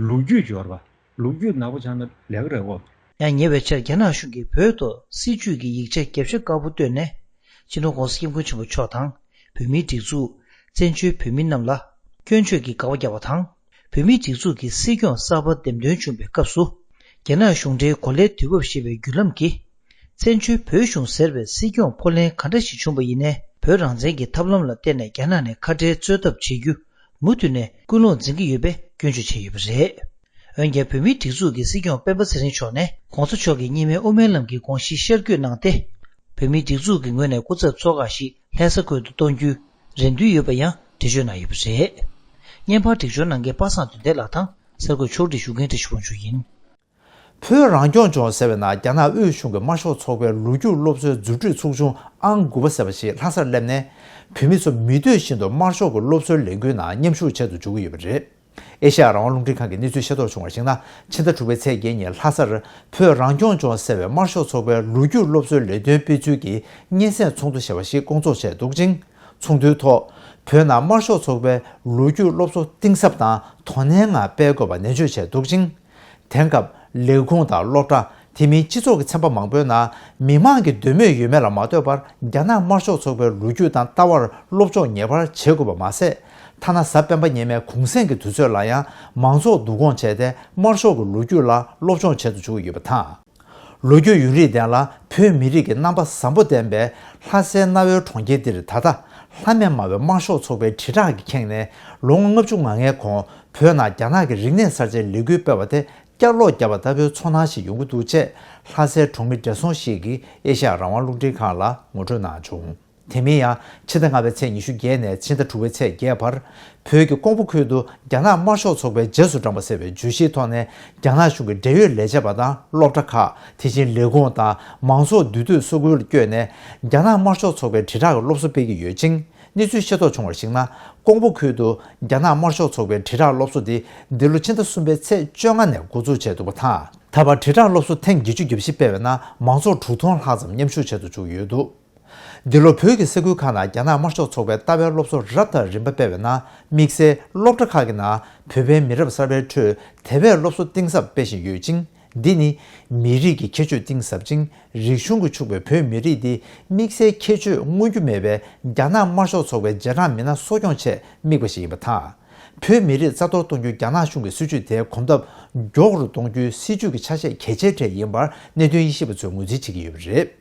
ལོ་རྒྱུས་ཡོད་རེད་པ། ལོ་རྒྱུས་ནག་པོ་ཆགས་ན་ལས་ཀ་རེད་འོ། ཡང་ཉེ་བའི་ཆར་རྒྱ་ནག་གཞུང་གིས་བོད་དུ་སྲིད་བྱུས་ཀྱི་ཡིག་ཆ་བརྒྱ་ཆ་དཀར་པོ་བཏོན་ནས། སྤྱི་ནོར་༸གོང་ས་༸སྐྱབས་མགོན་ཆེན་པོ་མཆོག་དང་། བོད་མིའི་སྒྲིག་འཛུགས། བཙན་བྱོལ་བོད་མི་རྣམས་ལ་སྐྱོན་བརྗོད་ཀྱི་དགག་པ་བརྒྱབ་པ་དང་། བོད་མིའི་སྒྲིག་འཛུགས་ཀྱི་སྲིད་སྐྱོང་གསར་པ་འདེམས་ཐོན་བྱུང་བའི་སྐབས་སུ། རྒྱ་ནག་གཞུང་འབྲེལ་གོ་ལའི་དུས་བབ་ཞེས་པའི་བརྒྱུད་ལམ་གྱིས། བཙན་བྱོལ་བོད་གཞུང་ཟེར་བའི་སྲིད་སྐྱོང་ཕོ་ལྷན་ག་འདྲ་ཞིག་བྱུང་བ་ཡིན་ནའི། བོད་རང་བཙན་གྱི་ཐབས་ལམ་ལ་བརྟེན་ནས་རྒྱ་ནག་ནས་ཁ་བྲལ་རྩོད་ཐབས་བྱེད་རྒྱུ། མུ་མཐུད་ནས་སྐུལ་སློང་འཛིན་གྱི་ཡོད་པའི་སྐྱོན་བརྗོད་བྱས་ཡོད་པ་རེད། འོན་ཀྱང་། བོད་མིའི་སྒྲིག་འཛུགས་ཀྱི་སྲིད་སྐྱོང་སྤེན་པ་ཚེ་རིང་མཆོག་ནས་༸གོང་ས་མཆོག་གི་སྙེ་མའི་དབུ་མའི་ལམ་གྱི་དགོངས་གཞི་ཤར་བསྐྱོད་གནང་སྟེ། བོད་མིའི་སྒྲིག་འཛུགས་ཀྱི་ངོས་ནས་སྐུ་ཚབ་ཚོགས་ཁག་ཞིག་ལྷ་ས་ཁུལ་དུ་གཏོང་རྒྱུའི་རེ་འདུན་ཡོད་པ་ཡང་འགྲེལ་བརྗོད་གནང་ཡོད་པ་རེད། བརྙན་པར་སྒྲིག་སྦྱོར་གནང་མཁན་པ་སངས་དོན་ལྡན་ལགས་དང་། གསར་འགོད་ཕྱོགས་སྒྲིག་ཞུ་མཁན་བཀྲ་ཤིས་དབང་ཕྱུག་ཡིན། བོད་རང་སྐྱོང་ལྗོངས་ཟེར་བའི་ནང་རྒྱ་ནག་དབུས་གཞུང་གི་དམར་ཤོག་ཚོགས་པའི་ལོ་རྒྱུས་སློབ་གསོའི་མཛུབ་ཁྲིད་ཚོགས་ཆུང་ཨང་དགུ་པ་ཟེར་བ་ཞིག་ལྷ་སར་སླེབས་ནས། བོད་མི་ཚོ་མི་འདོད་བཞིན་དུ་དམར་ཤོག་གི་སློབ་གསོའི་ལས་འགུལ་ནང་མཉམ་ཞུགས་བྱེད་དུ་འཇུག་གི་ཡོད་པ་རེད། ཨེ་ཤ་ཡ་རང་དབང་རླུང་འཕྲིན་ཁང་གི་གནས་ཚུལ་ཤེས་རྟོགས་བྱུང་བར་གཞིགས་ན། ཕྱི་ཟླ་དྲུག་པའི་ཚེས་བརྒྱད་ཉིན་ལྷ་སར་བོད་རང་སྐྱོང་ལྗོངས་ཟེར་བའི་དམར་ཤོག་ཚོགས་པའི་ལོ་རྒྱུས་སློབ་གསོའི་ལས་དོན་སྤེལ་ཚུལ་གྱི་སྙན་སེང་ཚོགས་འདུ་ཞེས་པ་ཞིག་བསྐོང་ཚོགས་བྱས་འདུག་ཅིང་། ཚོགས་འདུའི་ཐོག་བོད་ནང་དམར་ཤོག་ཚོགས་པའི་ལོ་རྒྱུས་སློབ་གསོ་གཏིང་ཟབ་དང་དོ་ནན་ངང་སྤེལ་དགོས་པ་ནན་བརྗོད་བྱས་འདུག་ཅིང་། དེང་སྐབས་ལས་ཁུངས་དང་སློབ་གྲྭ། དེ་མིན་སྤྱི་ཚོགས་ཀྱི་ཚན་པ་མང་པོའི་ནང་མི་མང་གི་འདོད་མོས་ཡོད་མེད་ལ་མ་ལྟོས་པར་རྒྱ་ནག་དམར་ཤོག་ཚོགས་པའི་ལོ་རྒྱུས་དང་ལྟ་བར་སློབ་སྦྱོང་ངེས་པར་བྱེད་དགོས་པ་མ་ཟད། ཐ་ན་གཟའ་སྤེན་པ་ཉི་མའི་གུང་གསེང་གི་དུས་ཚོད་ལ་ཡང་མང་ཚོགས་བསྡུ་སྐོང་བྱས་ཏེ་དམར་ཤོག་གི་ལོ་རྒྱུས་ལ་སློབ་སྦྱོང་བྱེད་དུ་འཇུག་གི་ཡོད་པ་དང་། ལོ་རྒྱུས་ཡུན་རིང་ལྡན་ལ་བོད་མི་རིགས་ཀྱི་རྣམ་པ་བཟང་པོ་ལྡན་པའི་ལྷ་སའི་གནའ་བོའི་གྲོང་ཁྱེར་འདིར་ད་ལྟ་ལྷ་མེད་སྨྲ་བའི་དམར་ཤོག་ཚོགས་པའི་དྲིལ་བསྒྲགས་ཀྱིས་ཁེངས་ནས། ལོ་ངོ་ལྔ་བཅུ་ང་ལྔའི་གོང་བོད་ནང་རྒྱ་ནག་གི་རིག་གནས་གསར་བརྗེའི་ལས་འགུལ་སྤེལ་བ་དེ་བསྐྱར་ལོག་བརྒྱབ་པ་ལྟ་བུའི་ཚོར་སྣང་ཞིག་ཡོང་གི་འདུག་ཅེས་ལྷ་སའི་གྲོང་མི་བགྲེས་སོང་ཞིག་གིས་ཨེ་ཤ་ཡ་རང་དབང་རླུང་འཕྲིན་ཁང་ལ་ངོ་སྤྲོད་གནང་བྱུང་། དེ་མིན་ཡང་། ཕྱི་ཟླ་ལྔ་པའི་ཚེས་ཉི་ཤུ་བརྒྱད་ནས་ཕྱི་ཟླ་དྲུག་པའི་ཚེས་བརྒྱད་བར། བོད་ཀྱི་ཀོང་པོ་ཁུལ་དུ་རྒྱ་ནག་དམར་ཤོག་ཚོགས་པའི་རྗེས་སུ་འབྲངས་པ་ཟེར་བའི་བརྗོད་གཞིའི་ཐོག་ནས་རྒྱ་ནག་གཞུང་གི་འབྲེལ་ཡོད་ལས་བྱེད་པ་དང་སློབ་གྲྭ་ཁག་དེ་བཞིན་ལས་ཁུངས་དང་མང་ཚོགས་འདུས་སྡོད་ས་ཁུལ་བསྐྱོད་ནས་རྒྱ་ནག་དམར་ཤོག་ཚོགས་པའི་དྲིལ་བསྒྲགས་ཀྱི་སློབ་གསོ་སྤེལ་གྱི་ཡོད་ཅིང་། གནས་ཚུལ་ཤེས་རྟོགས་བྱུང་བར་གཞིགས་ན། ཀོང་པོ་ཁུལ་དུ་རྒྱ་ནག་དམར་ཤོག་ཚོགས་པའི་དྲིལ་བསྒྲགས་སློབ་གསོ་དེ་འདི་ལོ་ཕྱི་ཟླ་གསུམ་པའི་ཚེས་བཅོ་ལྔ་ནས་འགོ་འཛུགས་བྱས་འདུག་པ་དང་། ད་བར་དྲིལ་བསྒྲགས་སློབ་གསོ་ཐེངས་བརྒྱད་ཅུ་གྱ་བཞི་སྤེལ་བའི་ནང་མང་ཚོགས་དྲུག་སྟོང་ལྷག་ཙམ་མཉམ་ཞུགས་བྱེད་དུ་བཅུག་ཡོད་འདུག་འདི་ལོ་བོད་ཀྱི་ས་ཁུལ་ཁག་ནང་རྒྱ་ནག་དམར་ཤོག་ཚོགས་པའི་ལྟ་བའི་སློབ་གསོ་རབ་དང་རིམ་པ་སྤེལ་བའི་ནང་། དམིགས་བསལ་སློབ་གྲྭ་ཁག་གི་ནང་བོད་པའི་མི་རབས་གསར་པའི་ཁྲོད་དེ་བས་སློབ་གསོ་གཏིང་ཟབ་སྤེལ་བཞིན་ཡོད་ཅིང་། འདི་ནི་མི་རིགས་ཀྱི་ཁྱད་ཆོས་གཏིང་ཟབ་ཅིང་། རིག་གཞུང་གིས་ཕྱུག་པའི་བོད་མི་རིགས་འདི་དམིགས་བསལ་ཁྱད་ཆོས་མངོན་རྒྱུ་མེད་པའི་རྒྱ་ནག་དམར་ཤོག་ཚོགས་པའི་རྗེས་འབྲང་མི་སྣ་གསོ་སྐྱོང་ཆེད་དམིགས་པ་ཞིག་ཡིན་པ་དང་། བོད་མི་རིགས་རྩ་གཏོར་གཏོང་རྒྱུའི་རྒྱ་ནག་གཞུང་གི་སྲིད་བྱུས་དེ་གོམ་སྟབས་མགྱོགས་རུ་གཏོང་རྒྱུའི་སྲིད་བྱུས་ཀྱི་ཆ་ཤས་གལ་ཆེའི་གྲས་ཡིན་པར་གནད་དོན་དབྱེ་ཞིབ་པ་ཚོས་ངོས་འཛིན་བྱེད་ཀྱི་ཡོད་པ་རེད།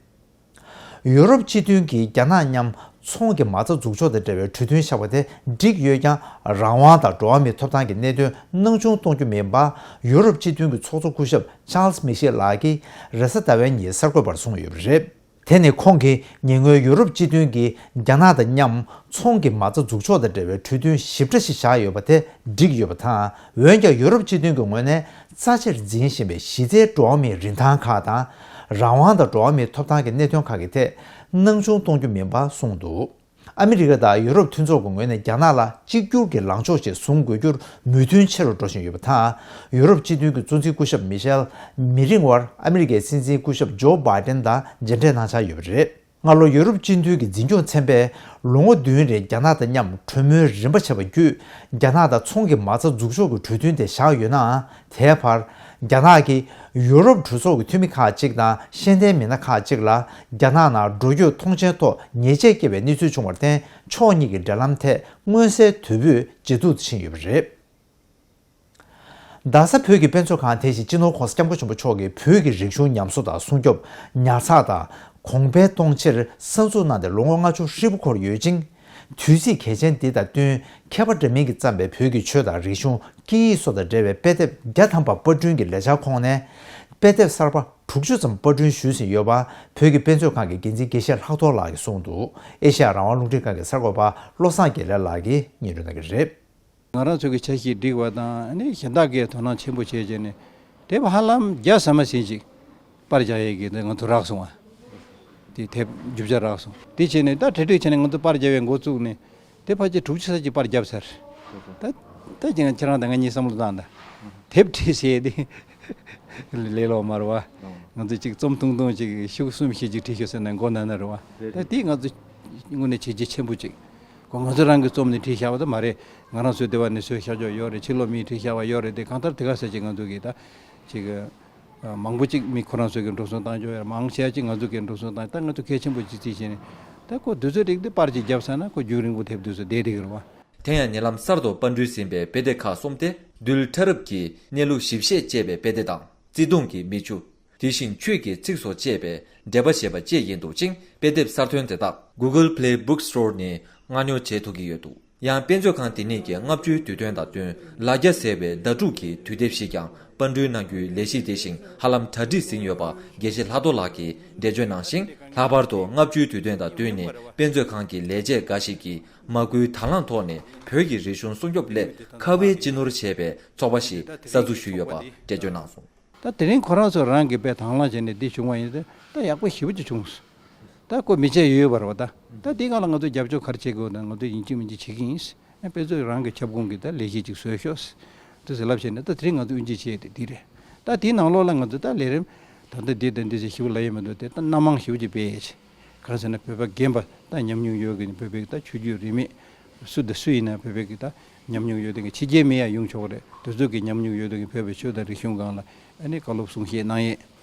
ཡུ་རོབ་སྤྱི་མཐུན་གྱིས་རྒྱ་ནག་མཉམ་ཚོང་གི་མ་རྩ་འཛུགས་ཕྱོགས་དང་འབྲེལ་བའི་གྲོས་མཐུན་བཞག་པ་དེ་འགྲིག་ཡོད་ཀྱང་། རང་དབང་དང་འགྲོ་བ་མིའི་ཐོབ་ཐང་གི་གནད་དོན་སྣང་ཆུང་གཏོང་རྒྱུ་མིན་པར། ཡུ་རོབ་སྤྱི་མཐུན་གྱི་ཚོགས་གཙོ་སྐུ་ཞབས་ཆཱལ་སི་མི་ཤེལ་ལགས་ཀྱིས་རེས་གཟའ་ཟླ་བའི་ཉིན་གསར་འགོད་པར་གསུངས་ཡོད་པ་རེད། དེ་ནི་ཁོང་གིས་ཉེ་སྔོན་ཡུ་རོབ་སྤྱི་མཐུན་གྱིས་རྒྱ་ནག་དང་མཉམ་ཚོང་གི་མ་རྩ་འཛུགས་ཕྱོགས་དང་འབྲེལ་བའི་གྲོས་མཐུན་ཞིབ་ཕྲ་ཞིག་བཞག་ཡོད་པ་དེ་འགྲིག་ཡོད་པ་དང་། འོན་ཀྱང་ཡུ་རོབ་སྤྱི་མཐུན་གྱི་ངོས་ནས་རྩ་ཆེར་འཛིན་བཞིན་པའི་གཞི་རྩའི་འགྲོ་བ་མིའི་རིན་ཐང་ཁག་དང་། རང་དབང་དང་འགྲོ་བ་མིའི་ཐོབ་ཐང་གི་གནད་དོན་ཁག་གི་ཐད་སྣང་ཆུང་གཏོང་རྒྱུ་མིན་པ་གསུངས་འདུག་ཨ་མི་རི་ཀ་དང་ཡུ་རོབ་མཐུན་ཚོགས་ཀྱི་ངོས་ནས་རྒྱ་ནག་ལ་གཅིག་གྱུར་གྱི་ལངས་ཕྱོགས་ཤིག་བཟུང་དགོས་རྒྱུར་མོས་མཐུན་ཆེ་རུ་འགྲོ་བཞིན་ཡོད་པ་དང་། ཡུ་རོབ་སྤྱི་མཐུན་གྱི་གཙོ་འཛིན་སྐུ་ཞབས་མི་ཤེལ་མི་རིང་བར་ཨ་མི་རི་ཀའི་སྲིད་འཛིན་སྐུ་ཞབས་ཇོ་བྷའི་ཏན་དང་མཇལ་འཕྲད་གནང་འཆར་ཡོད་པ་རེད། སྔ་ལོ་ཡུ་རོབ་སྤྱི་མཐུན་གྱི་འཛིན་སྐྱོང་ཚན་པས་ལོ་ངོ་བདུན་རིང་རྒྱ་ནག་དང་མཉམ་གྲོས་མོལ་རིམ་པ་བྱས་པ་བརྒྱུད། རྒྱ་ནག་དང་ཚོང་གི་མ་རྩ་འཛུགས་ཕྱོགས་ཀྱི་གྲོས་མཐུན་དེ་བཞག་ཡོད་ནའང་། དེའི་བར། རྒྱ་ནག་གིས་ཡུ་རོབ་གྲོས་ཚོགས་ཀྱི་འཐུས་མི་ཁག་ཅིག་དང་ཤེས་ལྡན་མི་སྣ་ཁག་ཅིག་ལ་རྒྱ་ནག་ནང་འགྲོ་སྐྱོད་མཐོང་མཆན་ཐོག་ཉེས་ཆད་བཀལ་བའི་གནས་ཚུལ་བྱུང་བར་བརྟེན། ཕྱོགས་གཉིས་ཀྱི་འབྲེལ་ལམ་ཐད་མངོན་གསལ་དོད་པོས་ཇེ་སྡུག་ཏུ་ཕྱིན་ཡོད་པ་རེད། རྡ་ས་བོད་ཀྱི་དཔེ་མཛོད་ཁང་དེ་བཞིན་སྤྱི་ནོར་༸གོང་ས་༸སྐྱབས་མགོན་ཆེན་པོ་མཆོག་གིས་བོད་ཀྱི་རིག་གཞུང་ཉམས་གསོ་དང་སྲུང་སྐྱོབ། ཉར་ཚགས་དང་གོང་འཕེལ་གཏོང་ཕྱིར་གསར་འཛུགས་གནང་སྟེ་ལོ་ངོ་ལྔ་བཅུ་ཧྲིལ་པོ་འཁོར་ཡོད་ཅིང་། དུས་ཚིགས་གལ་ཆེན་འདི་དང་བསྟུན། མཁས་པ་འདྲ་མིན་གྱིས་བརྩམས་པའི་བོད་ཀྱི་ཆོས་དང་རིག་གཞུང་། སྐད་ཡིག་སོགས་དང་འབྲེལ་བའི་དཔེ་དེབ་བརྒྱ་ཐམ་པ་པར་སྐྲུན་གྱི་ལས་འཆར་ཁོངས་ནས། དཔེ་དེབ་གསར་པ་དྲུག་ཅུ་ཙམ་པར་སྐྲུན་ཞུས་ཟིན་ཡོད་པ་བོད་ཀྱི་དཔེ་མཛོད་ཁང་གི་འགན་འཛིན་དགེ་བཤེས་ལྷག་རྡོར་ལགས་ཀྱིས་གསུངས་འདུག་ཨེ་ཤ་ཡ་རང་དབང་རླུང་འཕྲིན་ཁང་གི་གསར་འགོད་པ་བློ་བཟང་དགེ་ལེགས་ལགས་ཀྱིས་སྙན་སྒྲོན་གནང་གི་རེད། ང་རང་ཚོ་གི་འཆར་གཞི་སྒྲིག་པ་དང་ནི་གཞན་དག་གིས་དོ་སྣང་ཆེན་པོ་བྱས་བྱས་ནས་དེབ་ཧ་ལམ་བརྒྱ་ཟ་མ་ཟིན་ཅིག་པར་རྒྱག་ཡས་ཀྱི་ང་ཚོ་རག་སོང་བ། དེ་དེབ་རྒྱུ་ཆ་རག་སོང་། དེ་བྱས་ནས་ད་གྲ་སྒྲིག་བྱས་ནས་ང་ཚོ་པར་རྒྱག་ཡས་འགོ་བཙུགས་ནས་དེ་ཕལ་ཆེར་དྲུག་ཅུ་ཙམ་ཅིག་པར་བརྒྱབ་ཚར། ད་ད་ཅི་ང་ཁྱེད་རང་དང་ང་གཉིས་བསམ་བློ་བཏང་ད། དེབ་བྲིས་ཟེར་ཏེ་ལས་སླ་བོ་མ་རེད་བ། ང་ཚོ་གཅིག་རྩོམ་ཐུང་ཐུང་ཅིག་ཤོག་གསུམ་བཞི་ཅིག་བྲིས་ཤོག་ཟེར་ན་མགོ་ན་ན་རེད་བ། ད་དེ་ང་ཚོ་དངོས་གནས་བྱས་རྗེས་ཆེན་པོ་ཅིག་ཁོ་ང་ཚོ་རང་གིས་རྩོམ་ནས་བྲིས་བཞག་པ་ད་མ་རེད། ང་རང་ཚོའི་སྡེ་བ་ནས་བཟོས་བཞག་ཆོག་ཡོད་རེད། ཕྱི་ལོགས་མིས་བྲིས་བཞག་པ་ཡོད་རེད། དེ་གང་ལྟར་དེ་ག་ཟེར་ཅིག་ང་ཚོ་གིས་ད་ཅིག་མང་པོ་ཅིག་མི་ཁོ་རང་ཚོ་གིས་འགྲོ་སོང་བཏང་ཆོག་ཡོད་རེད། མང་ཆེ་བ་ཅིག་ང་ཚོ་གིས་འགྲོ་སོང་བཏང་། ད་ང་ཚོ་གལ་ཆེན་པོ་ཅིག་བརྩིས་བྱས་ནས་ ད་ཁོ་དུས་ཚོད་རིགས་དེ་པར་ཅིག་བརྒྱབ་ཚར་ན་ཁོ་རྒྱུན་རིང་པོ་ཐེབས་དུས་ཚོད་བསྡད་བསྡད་ཀྱི་རེད་བ། དེ་ཡང་ཉེ་ལམ་གསར་དུ་པར་འགྲུལ་ཟིན་པའི་དཔེ་དེབ་ཁག་གསུམ་སྟེ། རྡུལ་ཕྲ་རབ་ཀྱི་གནས་ལུགས་ཞིབ་བཤད་ཅེས་པའི་དཔེ་དེབ་དང་། བརྩེ་དུང་གི་མིག་ཆུ། དེ་བཞིན་ཆོས་ཀྱི་ཚིགས་སུ་བཅད་པའི་འགྲེལ་པ་ཞེས་པ་བཅས་ཡིན་འདུག་ཅིང་། དཔེ་དེབ་གསར་ཐོན་དེ་དག་Google Play Bookstore ནས་མངགས་ཉོ་བྱེད་ཐུབ་ཀྱི་ཡོད་འདུག་ཡང་དཔེ་མཛོད་ཁང་དེ་ཉིད་ཀྱིས་ལྔ་བཅུའི་དུས་སྟོན་དང་བསྟུན་ལ་རྒྱ་ཟེར་བའི་བརྡ་དྲུག་གི་དུས་དེབ་ཞིག་ཀྱང་པར་འགྲུལ་གནང་རྒྱུའི་ལས་གཞི་དེ་བཞིན་ཧ་ལམ་གྲ་སྒྲིག་ཟིན་ཡོད་པ་དགེ་བཤེས་ལྷག་རྡོར་ལགས་ཀྱིས་འགྲེལ་བརྗོད་གནང་ཞིང་། ལྷག་པར་དུ་ལྔ་བཅུའི་དུས་སྟོན་དང་བསྟུན་ནས་དཔེ་མཛོད་ཁང་གི་ལས་བྱེད་འགའ་ཞིག་གིས་མ་སྐུལ་དང་བླངས་ཐོག་ནས་བོད་ཀྱི་རིག་གཞུང་སྲུང་སྐྱོབ་སླད་ཁ་བའི་སྤྱི་ནོར་ཞེས་པའི་ཚོགས་པ་ཞིག་གསར་འཛུགས་ཞུས་ཡོད་པ་འགྲེལ་བརྗོད་གནང་སོང་། ད་དེ་རིང་ཁོ་རང་ཚོ་རང་གིས་དཔེ་དང་བླངས་བྱས་ནས་འདི་བྱུང་བ་ཡིན་ཏེ་ད་ཡག་པོ་ཞེ་པོ་ཅིག་བྱུང་སོང་། ད་ཁོ་མི་ཆད་ཡོད་ཡོད་པ་རེད་བ་ད། ད་དེའི་སྒང་ལ་ང་ཚོས་རྒྱབ་སྐྱོར་ག་རེ་བྱེད་དགོས་དང་ང་ཚོས་ཡིན་གཅིག་མིན་གཅིག་བྱེད་ཀྱི་ཡིན། དཔེ་མཛོད་རང་གི་ཁྱབ་ཁོངས་ཀྱི་ད་ལས་གཞི་ཅིག་བཟོས་ཤོག་དེ་ཟེར་ལབ་བྱས་ནས་ད་དེ་རིང་ང་ཚོ་དབུ་འབྱེད་བྱས་ཏེ་འདི་རེད། ད་དེའི་ནང་ལོགས་ལ་ང་ཚོ་ད་ལས་རིམ་ད་ལྟ་འདི་དང་འདི་ཟེར་ཞིབ་ལབ་ཡོད་མི་འདུག་དེ་ད་སྣ་མང་ཞེ་པོ་ཅིག་སྤེལ་ཡས་ཆེ། གང་ཟེར་ན་བོད་པ་རྒན་པ་ད་ཉམས་མྱོང་ཡོད་མཁན་བོད་པའི་ད་ཆོས་བརྒྱུད་རིས་མེད་སུ་དང་སུ་ཡིན་ན་བོད་པའི་གི་ད་ཉམས་མྱོང་ཡོད་མཁན་གྱི་ཕྱི་རྒྱལ་མི་ཡང་ཡོང་ཆོག་གི་རེད། དེ་ཚོ་གི་ཉམས་མྱོང་ཡོད་མཁན་གྱི་བོད་པའི་ཆོས་དང་རིག་གཞུང་སྒང་ལ་ཨ་ནི་བཀའ་སློབ་གསུང་བཤད་གནང་ཡས།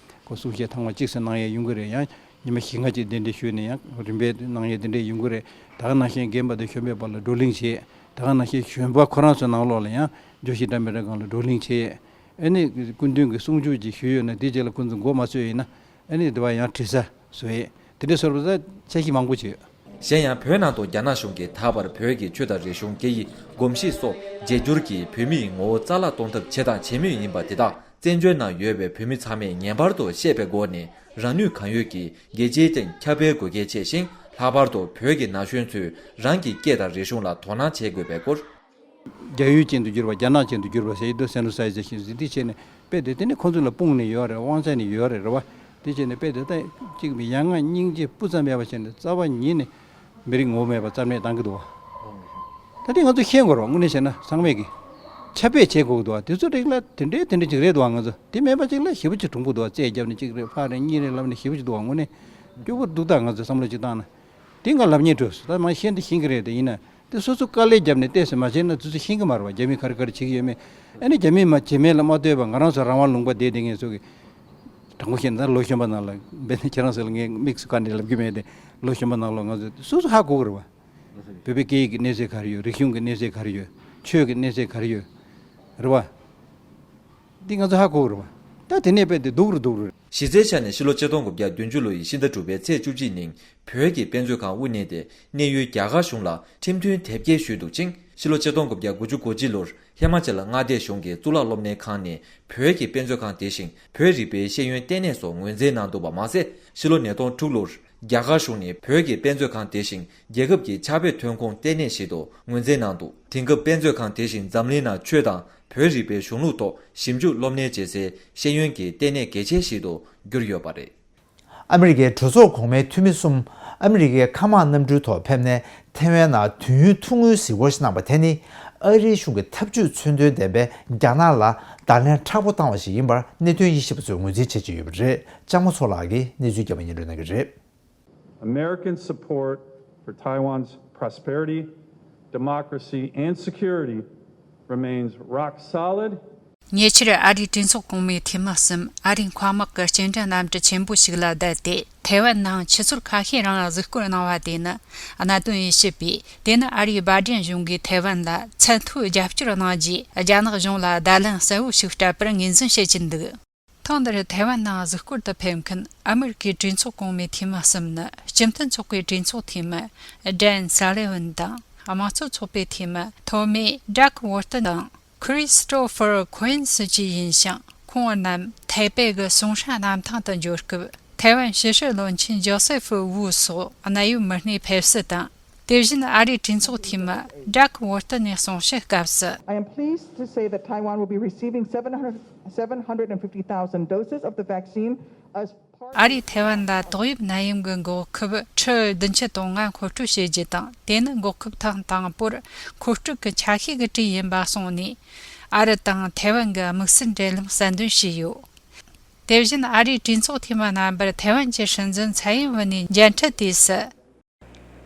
ཁོ་གསུང་བཤད་ཐེངས་མ་གཅིག་ཙམ་གནང་ཡས་ཡོང་གི་རེད། ཡང་ཉི་མ་བཞི་ལྔ་གཅིག་གདན་འདྲེན་ཞུས་ནས་ཡང་རིམ་པས་གནང་ཡས་དེ་འདྲས་ཡོང་གི་རེད། ད་ག་ནང་བཞིན་རྒན་པ་དང་གཞོན་པའི་བར་ལ་བགྲོ་གླེང་བྱས། ད་ག་ནང་བཞིན་གཞོན་པ་ཁོ་རང་ཚོའི་ནང་ལོགས་ལ་ཡང་བརྗོད་གཞི་འདྲ་མི་འདྲ་སྒང་ལ་བགྲོ་གླེང་བྱས། ཨ་ནི་སྐུ་མདུན་གྱི་གསུང་ཆོས་ཅིག་ཞུས་ཡོད་ན་དེ་རྗེས་ལ་ཁོ་ཚོ་མགོ་མ་ཚོས་ཡིན་ན་ཨ་ནི་དེ་བ་ཡང་དྲི་ས་བཟོ་ཡས་དེ་འདྲས་བཟོ་བ་ད་འཆར་གཞི་མང་པོ་བྱས་ཡོད། གཞན་ཡང་བོད་ནང་དུ་རྒྱ་ནག་གཞུང་གིས་ད་བར་བོད་ཀྱི་ཆོས་དང་རིག་གཞུང་སྐད་ཡིག་གོམས་གཤིས་སོགས་བརྗེ་བསྒྱུར་གྱིས་བོད་མིའི་ངོ་བོ་རྩ་བརླག་གཏོང་ཐབས་བྱས་དང་བྱེད་མུས་ཡིན་པ་དེ་དག་བཙན་བྱོལ་ནང་ཡོད་པའི་བོད་མི་ཚང་མས་ངེས་པར་དུ་ཤེས་པའི་སྒོ་ནས་རང་ནུས་གང་ཡོད་ཀྱིས་རྒྱལ་སྤྱིའི་སྟེང་ཁྱབ་སྤེལ་དགོས་གལ་ཆེ་ཞིང་། ལྷག་པར་དུ་བོད་ཀྱི་ན་གཞོན་ཚོས་རང་གི་སྐད་དང་རིག་གཞུང་ལ་དོ་སྣང་བྱེད་དགོས་པའི་སྐོར། རྒྱ་ཡུལ་ཅན་དུ་གྱུར་པ་རྒྱ་ནག་ཅན་དུ་གྱུར་པ་ཟེར་ཡི་དུ་སེན་ཊར་ལ་ཡི་ཟེ་ཤན་ཟེར་འདི་བྱས་ནས་དཔེ་དེ་དེ་ནི་ཁོ་ཚོ་ལ་དཔུང་ནས་ཡོད་རེད། དབང་ཆ་ནས་ཡོད་རེད། རེད་བ། དེ་བྱས་ནས་དཔེ་དེ་ད་གཅིག་མི་ཡ་ང་སྙིང་རྗེ་སྤུ་ཙམ་མེད་པ་བྱས་ནས་རྩ་བ་ཉིད་ནས་མི་རིགས་ངོ་བོ་མེད་པ་རྩ་མེད་བཏང་གི་འདུག་བ། ད་དེ་ང་ཚོ་ཤེས་དགོས་རེད་བ། དངོས་གནས་བཤད་ན་ཚང་མས་ཀྱི་ཁྱབ་སྤེལ་བྱེད་དགོས་ཀྱི་འདུག་བ། དེ་ཚོ་རིགས་ལ་དེ་འདྲའི་དེ་འདྲ་ཅིག་རེད་འདུག་བ། ང་ཚོ་དེ་མེད་པ་ཅིག་ལ་ཞེ་པོ་ཅིག་གྲུང་པོ་འདུག་བ། རྩེད་རྒྱབ་ནས་གཅིག་རེད་ཕར་རེད་གཉིས་རེད་ལབ་ནས་ཞེ་པོ་ཅིག་འདུག་བ། དངོས་གནས་སྐྱོ་པོ་འདུག་ད་ང་ཚོ་བསམ་བློ་ཅིག་བཏང་ན། དེ་ང་ལབ་ཉན་འགྲོ་སོང་། ད་མ་ཤེས་འདི་ཤེས་ཀྱི་རེད། དེ་ཡིན་ན་དེ་སོ་སོ་དཀའ་ལས་བརྒྱབ་ནས་བལྟས་ཟེར་མ་བྱས་ན་དེ་ཚོ་ཤེས་ཀྱི་མ་རེད་བ། རྒྱ་མིས་ག་རེ་ག་རེ་བྱེད་ཀྱི་ཡོད་མེད། ཨ་ནི་རྒྱ་མིས་མ་བྱེད་མེད་ལ་མ་ལྟོས་པ་ང་རང་ཚོ་རང་དབང་ལུང་པ་བསྡད་བསྡད་མཁན་ཚོ་གི། དྲང་པོ་བཤད་ན་ད་ལོ་གཞོན་པ་ནང་ལ་འབད་ནས་ཁྱེད་རང་ཚོ་ལ་ངས་དམིགས་སུ་བཀར་ནས་ལབ་ཀྱི་མེད་དེ། ལོ་གཞོན་པ་ནང་ལོགས་ང་ཚོ་སོ་སོ་ཧ་གོ་གི་རེད་བ། བོད་པའི་སྐད་ཡིག་གི་གནས་ཚད་ག་རེ་ཡོད། རིག་གཞུང་གི་གནས་ཚད་ག་རེ་ཡོད། ཆོས་ཀྱི་གནས་ཚད་ག་རེ་ཡོད། རེད་བ། འདི་ང་ཚོ་ཧ་གོ་གི་རེད་བ། ད་དེ་ནས་དཔེ་དེ་སྡུག་རུ་སྡུག་རུ། གཞི་རྩའི་ཆ་ནས་ཕྱི་ལོ་ཆིག་སྟོང་དགུ་བརྒྱ་བདུན་ཅུ་ལོ་ཡི་ཕྱི་ཟླ་དྲུག་པའི་ཚེས་བཅུ་གཅིག་ཉིན་བོད་ཀྱི་དཔེ་མཛོད་ཁང་དབུ་བརྙེས་ཏེ་གནས་ཡུལ་རྒྱ་གར་གཞུང་ལ་ཁྲིམས་མཐུན་དེབ་སྐྱེལ་ཞུས་འདུག་ཅིང་། ཕྱི་ལོ་ཆིག་སྟོང་དགུ་བརྒྱ་དགུ་བཅུ་གོ་གཅིག་ལོར་ཧི་མ་ཅལ་མངའ་སྡེ་གཞུང་གི་གཙུག་ལག་སློབ་གཉེར་ཁང་ནས་བོད་ཀྱི་དཔེ་མཛོད་ཁང་དེ་བཞིན་བོད་རིག་པའི་ཤེས་ཡོན་ལྟེ་གནས་སོགས་ངོས་འཛིན་གནང་འདུག་པ་མ་ཟད། ཕྱི་ལོ་ཉིས་སྟོང་དྲུག་ལོར་རྒྱ་གར་གཞུང་ནས་བོད་ཀྱི་དཔེ་མཛོད་ཁང་དེ་བཞིན་རྒྱལ་ཁབ་ཀྱི་ཕྱག་དཔེ་ཐོན་ཁུངས་ལྟེ་གནས་ཤིག་ཏུ་ངོས་འཛིན་གནང་འདུག་དེང་སྐབས་དཔེ་མཛོད་ཁང་དེ་བཞིན་འཛམ་གླིང་ནང་ཆོས་དང་བོད་རིག་པའི་གཞུང་ལུགས་ཐོག་ཞིབ་འཇུག་སློབ་གཉེར་བྱེད་སའི་ཤེས་ཡོན་གྱི་ལྟེ་གནས་གལ་ཆེ་ཞིག་ཏུ་གྱུར་ཡོད་པ་རེད། ཨ་མི་རི་ཀའི་གྲོས་ཚོགས་གོང་མའི་འཐུས་མི་གསུམ་ཨ་མི་རི་ཀའི་མཁའ་དམག་གནམ་གྲུའི་ཐོག་ཕེབས་ནས་ཐེ་ཝན་ནང་དུས་ཡུན་ཐུང་ངུའི་གཟིགས་སྐོར་ཞིག་གནང་པ་དེ་ནི་ཨ་རིའི་གཞུང་གི་ཐབས་ཇུས་མཚོན་དོན་ལྡན་པས་རྒྱ་ནག་ལ་བརྡ་ལན་མཁྲེགས་པོ་བཏང་བ་ཞིག་ཡིན་པར་གནད་དོན་དབྱེ་ཞིབ་པ་ཚོས་ངོས་འཛིན་བྱེད་ཀྱི་ཡོད་པ་རེད། ལྕམ་མོ་མཚོ་ལགས་ཀྱིས་གནས་ཚུལ་རྒྱས་པ་སྙན་སྒྲོན་གནང་གི་རེད། American support for Taiwan's prosperity, democracy, and security remains rock solid. ཉེ་ཆར་ཨ་རིའི་གྲོས་ཚོགས་གོང་མའི་འཐུས་མི་གསུམ་ཨ་རིའི་མཁའ་དམག་གི་སྐྱེལ་འདྲེན་གནམ་གྲུ་ཆེན་པོ་ཞིག་ལ་བསྡད་དེ་ཐའེ་ཝན་ནང་ཆུ་ཚོད་ཁ་ཤས་རིང་གཟིགས་སྐོར་གནང་བ་དེ་ནི། གནད་དོན་དབྱེ་ཞིབ་པས་དེ་ནི་ཨ་རིའི་བྷའི་ཌེན་གཞུང་གིས་ཐའེ་ཝན་ལ་ཚད་མཐོའི་རྒྱབ་སྐྱོར་གནང་རྗེས་རྒྱ་ནག་གཞུང་ལ་བརྡ་ལན་གསལ་བོ་ཞིག་སྤྲད་པར་ངོས་འཛིན་བྱེད་ཀྱིན་འདུག་ཐེངས་འདིར་ཐའེ་ཝན་ནང་གཟིགས་སྐོར་དུ་ཕེབས་མཁན་ཨ་མི་རི་ཀའི་གྲོས་ཚོགས་གོང་མའི་འཐུས་མི་གསུམ་ནི་སྤྱི་མཐུན་ཚོགས་པའི་གྲོས་ཚོགས་འཐུས་མི་ཌན་སཱ་ལི་ཝན་དང་། དམངས་གཙོ་ཚོགས་པའི་འཐུས་མི་ཐོ་མེ་ཌག་ཝོར་ཏན་དང་། ཁྲི་སི་ཏོ་ཕར་ཁོ་ཡིན་སི་བཅས་ཡིན་ཞིང་། ཁོང་རྣམས་ཐའེ་པེ་གི་སུང་ཧྲ་གནམ་ཐང་དུ་འབྱོར་སྐབས། ཐའེ་ཝན་ཕྱི་སྲིད་བློན་ཆེན་ཇོ་སེ་ཧྥུ་ཝུ་སོགས་གནད་ཡོད་མི་སྣའི་ཕེབས་བསུ་དང་། དེ་བཞིན་ཨ་རིའི་གྲོས་ཚོགས་འཐུས་མི་ཌག་ཝོར་ཏན་ནས་གསུང་བཤད་སྐབས་སུ། I am pleased to say that Taiwan will be receiving seven hundred, seven hundred fifty thousand doses of the vaccine as ཨ་རིས་ཐའེ་ཝན་ལ་ཏོག་དབྱིབས་ནད་ཡམས་ཀྱི་འགོག་ཁབ་ཁྲི་བདུན་ཅུ་དོན་ལྔ་མཁོ་སྤྲོད་བྱེད་རྒྱུ་དང་། དེ་ནི་འགོག་ཁབ་ཐེངས་དང་པོར་མཁོ་སྤྲོད་ཀྱི་ཆ་ཤས་ཀྱི་གྲས་ཡིན་པ་གསུངས་ནས། ཨ་རི་དང་ཐའེ་ཝན་གྱི་དམིགས་བསལ་འབྲེལ་ལམ་གསལ་འདོན་བྱས་ཡོད། དེ་བཞིན་ཨ་རིའི་གྲོས་ཚོགས་འཐུས་མི་རྣམ་པར་ཐའེ་ཝན་གྱི་སྲིད་འཛིན་ཚའེ་ཡིན་ཝུན་ནས་མཇལ་འཕྲད་དུས་སུ།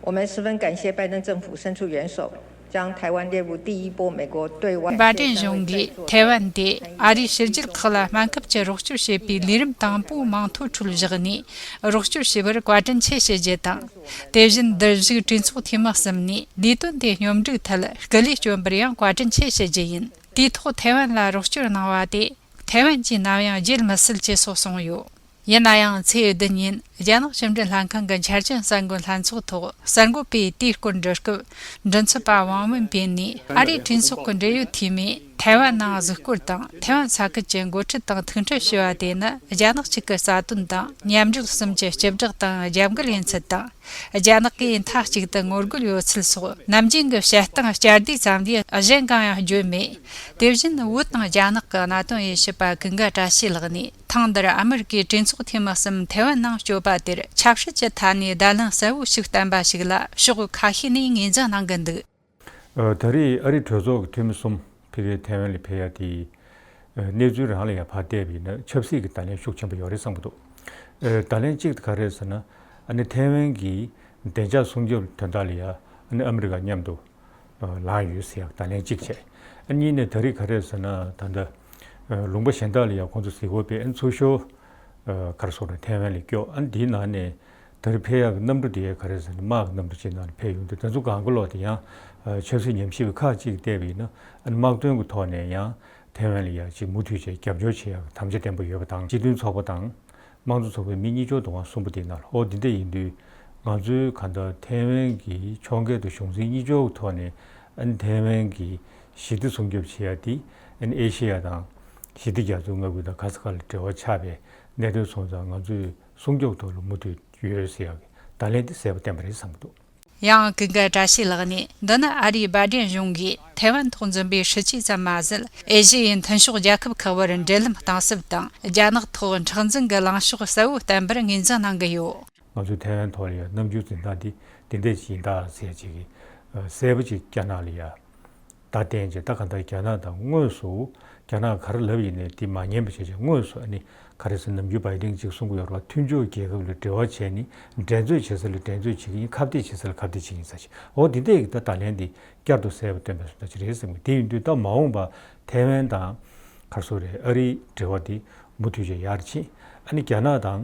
我们十分感谢拜登政府伸出援手，将台湾列入第一波美国对外 སྦ་ཏན་གཞུང་གིས་ཐའེ་ཝན་དེ་ཨ་རིའི་ཕྱི་རྒྱལ་ཁག་ལ་སྨན་ཁབ་ཀྱི་རོགས་སྐྱོར་བྱེད་པའི་ལས་རིམ་དང་པོའི་མིང་ཐོ་ཁྲོད་བཞག་ནས། རོགས་སྐྱོར་བྱས་པར་བཀའ་དྲིན་ཆེ་ཞུ་རྒྱུ་དང་། དེ་བཞིན་འདིར་བཞུགས་གྲོས་ཚོགས་འཐུས་མི་གསུམ་ནས་ལས་དོན་དེ་སྙོམས་སྒྲིག་ཐད་སྐུ་ལས་བསྐྱོན་པར་ཡང་བཀའ་དྲིན་ཆེ་ཞུ་རྒྱུ་ཡིན། དེའི་ཐོག་ཐའེ་ཝན་ལ་རོགས་སྐྱོར་གནང་བ་དེ་ཐའེ་ཝན་གྱིས་ནམ་ཡང་བརྗེད་མི་སྲིད་ཅེས་སོགས་གསུངས་ཡོད། ཡིན་ན་ཡང་ཚེས་བདུན་ཉིན་རྒྱ་ནག་ཕྱི་འབྲེལ་ལྷན་ཁང་གི་འཆར་ཅན་གསར་འགོད་ལྷན་ཚོགས་ཐོག་གསར་འགོད་པས་དེའི་སྐོར་འདྲི་སྐབས། མགྲིན་ཚབ་པ་ཝང་ཝུན་པིན་ནས་ཨ་རིའི་གྲོས་ཚོགས་ཀྱི་འབྲེལ་ཡོད་འཐུས་མིས་ཐའེ་ཝན་ནང་གཟིགས་སྐོར་དང་ཐའེ་ཝན་ས་ཁུལ་གྱི་འགོ་ཁྲིད་དང་ཐུག་འཕྲད་ཞུས་པ་དེ་ནི་རྒྱ་ནག་གཅིག་གི་རྩ་དོན་དང་མཉམ་འབྲེལ་གསུམ་གྱི་སྐྱིད་སྡུག་དང་རྒྱབ་འགལ་ཡིན་ཚུལ་དང་། རྒྱ་ནག་གིས་མཐའ་གཅིག་ཏུ་ངོ་རྒོལ་ཡོད་ཚུལ་སོགས་ནམ་རྒྱུན་གྱི་བཤད་སྟངས་བསྐྱར་ཟློས་ཙམ་ལས་གཞན་གང་ཡང་བརྗོད་མེད། དེ་བཞིན་བོད་དང་རྒྱ་ནག་གི་གནད་དོན་དབྱེ་ཞིབ་པ་ཀུན་དགའ་བཀྲ་ཤིས་ལགས་ནས། ཐེངས་འདིར་ཨ་མི་རི་ཀའི་གྲོས་ཚོགས་འཐུས་མི་གསུམ་ཐའེ་ཝན་ནང་བསྐྱོད་པ་དེར་ཆབ་སྲིད་ཀྱི་ཐད་ནས་བརྡ་ལན་གསལ་བོ་ཞིག་བསྟན་པ་ཞིག་ལ་ཕྱོགས་ཁ་ཤས་ནས་ངོས་འཛིན་གནང་གི་འདུག། ཨ། ད་རེས་ཨ་རིའི་གྲོས་ཚོགས་ཀྱི་འཐུས་མི་གསུམ་ཕ་གིར་ཐའེ་ཝན་ལ་ཕེབས་ཡ་དེ། ཨ། གནས་ཚུལ་རང་ལ་ཡང་ཕར་བལྟས་པ་ཡིན་ན་ཆབ་སྲིད་ཀྱི་བརྡ་ལན་ཤུགས་ཆེན་པོ་ཡོད་རེད་བསམ་གྱི་འདུག། ཨ། བརྡ་ལན་གཅིག་དེ་ག་རེ་རེད་ཟེར་ན། ཨ་ནི་ཐའེ་ཝན་གྱི་བདེ་འཇགས་སྲུང་སྐྱོབ་དོན་དག་ལ་ཡ་ཨ་ནི་ཨ་མི་རི་ཀ་མཉམ་དུ་ལངས་ཡོད་ཟེར་ཡག་བརྡ་ལན་གཅིག་བྱས། ཨ། གཉིས་ནས་ད་རེས་ག་རེ་ཟེར་ན་ད་ལྟ་ལུང་པ་གཞན་དག་ལ་ཡང་ཁོང་ཚོ་གཟིགས་སྐོར་སྤེལ། ཨ། ཚུར་ཤོག་ག་རེ་ཟེར་ན་ཐའེ་ཝན་ལ་སྐྱོད། ཨ། འདིའི་ནང་ནས་ད་རེས་ཕེབས་ཡག་གི་གནམ་གྲུ་དེ་ག་རེ་ཟེར་ན་དམག་གི་གནམ་གྲུ་གཅིག་ནང་ལ་ཕེབས་ཡོང་དུས་དེ་ཚོ་གང་ག་ལོག་དེ་ཡང་ཆབ་སྲིད་ཉམས་ཞིབ་པ་ཁག་ཅིག་བལྟས་པ་ཡིན་ན། ཨ། དམག་དོན་གྱི་ཐོག་ནས་ཡང་ཐའེ་ཝན་ལ་ཡང་ཅིག་མུ་མཐུད་བྱས་རྒྱབ་སྐྱོར་བྱེད་ཡག་གི་དམ་བཅའ་བརྟན་པོ་ཡོད་པ་དང་། སྤྱི་མཐུན་ཚོགས་པ་དང་། དམངས་གཙོ་ཚོགས་པའི་མི་གཉིས་ཆར་བསྡོམས་པ་གསུམ་པོ་དེའི་ནང་ལ། འོ་འདི་འདྲ་ཡིན་དུས་ང་ཚོའི་གང་ལྟར་ཐའེ་ཝན་གྱི་ཕྱོགས་འགལ་དང་གཞུང་འཛིན་གཉིས་ཆར་གྱི་ཐོག་ནས། ཨ་ནི་ཐའེ་ཝན་གྱི་ཞི་བདེ་སྲུང་སྐྱོབ་བྱེད་ཡ་དེ། ཨ་ནི་ཨེ་ཤེ་ཡ་དང་ཞི་བདེ་རྒྱ་མཚོའི་མངའ་ཁུལ་དང་ག་ས་ག་ལ་འབྲེལ་བ་ཆགས་པའི་གནད་དོན་སོང་ཙང་ང་ཚོས་སྲུང་སྐྱོབ་ཐོག་ལ་མུ་མཐུད་ཡོད་ཟེར་ཡག་གི་བརྡ་ལན་དེ་གསལ་པོ་བསྟན་པ་རེད་བསམ་གྱི་འདུག། ཡང་ཀུན་དགའ་བཀྲ་ཤིས་ལགས་ནས། འདི་ནི་ཨ་རིའི་སྦ་ཏན་གཞུང་གིས་ཐའེ་ཝན་ཐོག་འཛིན་པའི་སྲིད་ཇུས་ཙམ་མ་ཟད། ཨེ་ཤི་ཡའི་མཐུན་ཕྱོགས་རྒྱལ་ཁབ་ཁག་བར་འབྲེལ་ལམ་གཏིང་ཟབ་དང་། རྒྱ་ནག་ཐོག་མཁྲེགས་འཛིན་གྱི་ལངས་ཕྱོགས་གསལ་བོ་བསྟན་པར་ངོས་འཛིན་གནང་གི་ཡོད། ང་ཚོའི་ཐའེ་ཝན་ཐོག་ལ་ཡང་རྣམ་འགྱུར་འཛིན་སྟངས་འདི་འདི་འདྲ་ཞིག་ཡིན་ད་ཟེར་ཅིག་གི་གསལ་པོ་ཅིག་རྒྱ་ནག་ལ་ཡང་བརྡ་བསྟན་བྱས། ད་གང་ལྟར་རྒྱ་ནག་དང་དངོས་སུ་རྒྱ་ནག་ག་རེ་ལབ་ཡིན་ནའི་དེ་མ་ཉན་པ་བྱས་བྱས། དངོས་སུ་ཨ་ནི་ག་རེ་ཟེར། ནམ་རྒྱུན་བྷའི་ཌེན་གཅིག་གསུང་གི་ཡོད་རེད་པ། མཐུན་ཕྱོགས་རྒྱལ་ཁབ་ལ་འབྲེལ་བ་བྱས་ནས་འགྲན་རྩོད་བྱེད་ས་ལ་འགྲན་རྩོད་བྱེད་ཀྱི་ཡིན། ཁ་གཏད་བྱེད་ས་ལ་ཁ་གཏད་བྱེད་ཀྱི་ཡིན་ཟེར་བྱས། འོ་འདི་འདྲས་ཀྱི་ད་བརྡ་ལན་འདི་བསྐྱར་དུ་གསལ་པོ་བཏོན་པའི་བཟོ་ལྟ་ཅིག་རེད་བསམ་གི། དེ་ཡིན་དུས་ད་མ་འོངས་པ་ཐའེ་ཝན་དང་ག་རེ་ཟེར་རེད། ཨ་རིའི་འབྲེལ་བ་འདི་མུ་མཐུད་བྱས་ཡར་ཕྱིན། ཨ་ནི་རྒྱ་ནག་དང་།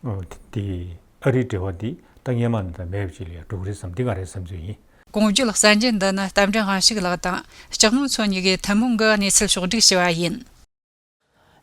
ཨོ། དེ་དེ་ཨ་རིའི་འབྲེལ་བ་འདི་ད་སྔོན་མ་ནང་ལྟར་མེད་པ་ཅིག་ལ་ཡང་འགྲོ་གི་རེད་བསམ། འདི་ང་རའི་བསམ་ཚུལ་ཡིན། གོང་བརྗོད་གསར་འགྱུར་འདི་ནི་རྟ་མགྲིན་དབང་ཕྱུག་ལགས་དང་ལྕགས་མོ་མཚོ་གཉིས་ཀྱིས་ཐུན་མོང་གི་གནས་ཚུལ་ཕྱོགས་བསྒྲིགས་ཞུས་པ་ཡིན།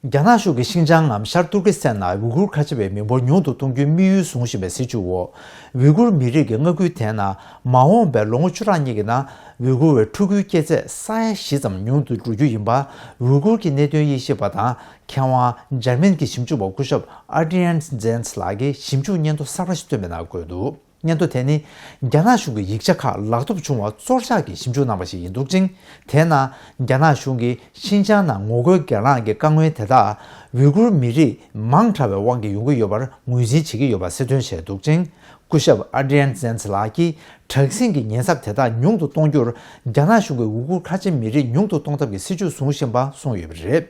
རྒྱ་ནག་གཞུང་གིས་ཤིན་ཅང་ངམ་ཤར་ཏུར་ཀི་སི་ཐན་ནང་ཝི་གུར་ཁ་ཆེ་བའི་མི་འབོར་ཉུང་དུ་གཏོང་རྒྱུའི་དམིགས་ཡུལ་བཟུང་བཞིན་པའི་སྲིད་བྱུས་འོག་ཝི་གུར་མི་རིགས་ཀྱི་མངའ་ཁུལ་དེའི་ནང་མ་འོངས་པའི་ལོ་ངོ་བཅུ་ཕྲག་གཉིས་ཀྱི་ནང་ཝི་གུར་བའི་ཕྲུ་གུའི་སྐྱེས་ཚད་ས་ཡ་བཞི་ཙམ་ཉུང་དུ་འགྲོ་རྒྱུ་ཡིན་པ། ཝི་གུར་གྱི་གནད་དོན་དབྱེ་ཞིབ་པ་དང་མཁས་དབང་འཇར་མན་གྱི་ཞིབ་འཇུག་པ་སྐུ་ཞབས་ཨ་ཏྲི་ཡན་ཛེན་ཚི་ལགས་ཀྱིས་ཞིབ་འཇུག་སྙན་ཐོ་གསར་པ་ཞིག་བཏོན་པའི་ནང་འཁོད་འདུག། སྙན་ཐོ་དེ་ནི་རྒྱ་ནག་གཞུང་གི་ཡིག་ཆ་ཁག་ལག་ཐོབ་བྱུང་བ་ཚོར་བཞག་གིས་ཞིབ་འཇུག་གནང་བ་ཞིག་ཡིན་འདུག་ཅིང་། དེའི་ནང་རྒྱ་ནག་གཞུང་གིས་ཤིན་ཅང་ནང་ངོ་རྒོལ་གྱེན་ལངས་ཀྱི་དཀའ་ངལ་དེ་དག་ཝི་གུར་མི་རིགས་མང་དྲགས་པའི་དབང་གིས་ཡོང་གི་ཡོད་པར་ངོས་འཛིན་བྱེད་ཀྱི་ཡོད་པ་གསལ་སྟོན་བྱས་འདུག་ཅིང་། སྐུ་ཞབས་ཨ་ཏྲི་ཡན་ཛེན་ཚི་ལགས་ཀྱིས་དྲག་ཟིང་གི་ཉེན་ཚབས་དེ་དག་ཉུང་དུ་གཏོང་རྒྱུར་རྒྱ་ནག་གཞུང་གིས་ཝི་གུར་ཁ་ཆེ་མི་རིགས་ཉུང་དུ་གཏོང་ཐབས་ཀྱི་སྲིད་བྱུས་བཟུང་བཞིན་པ་གསུངས་ཡོད་པ་རེད།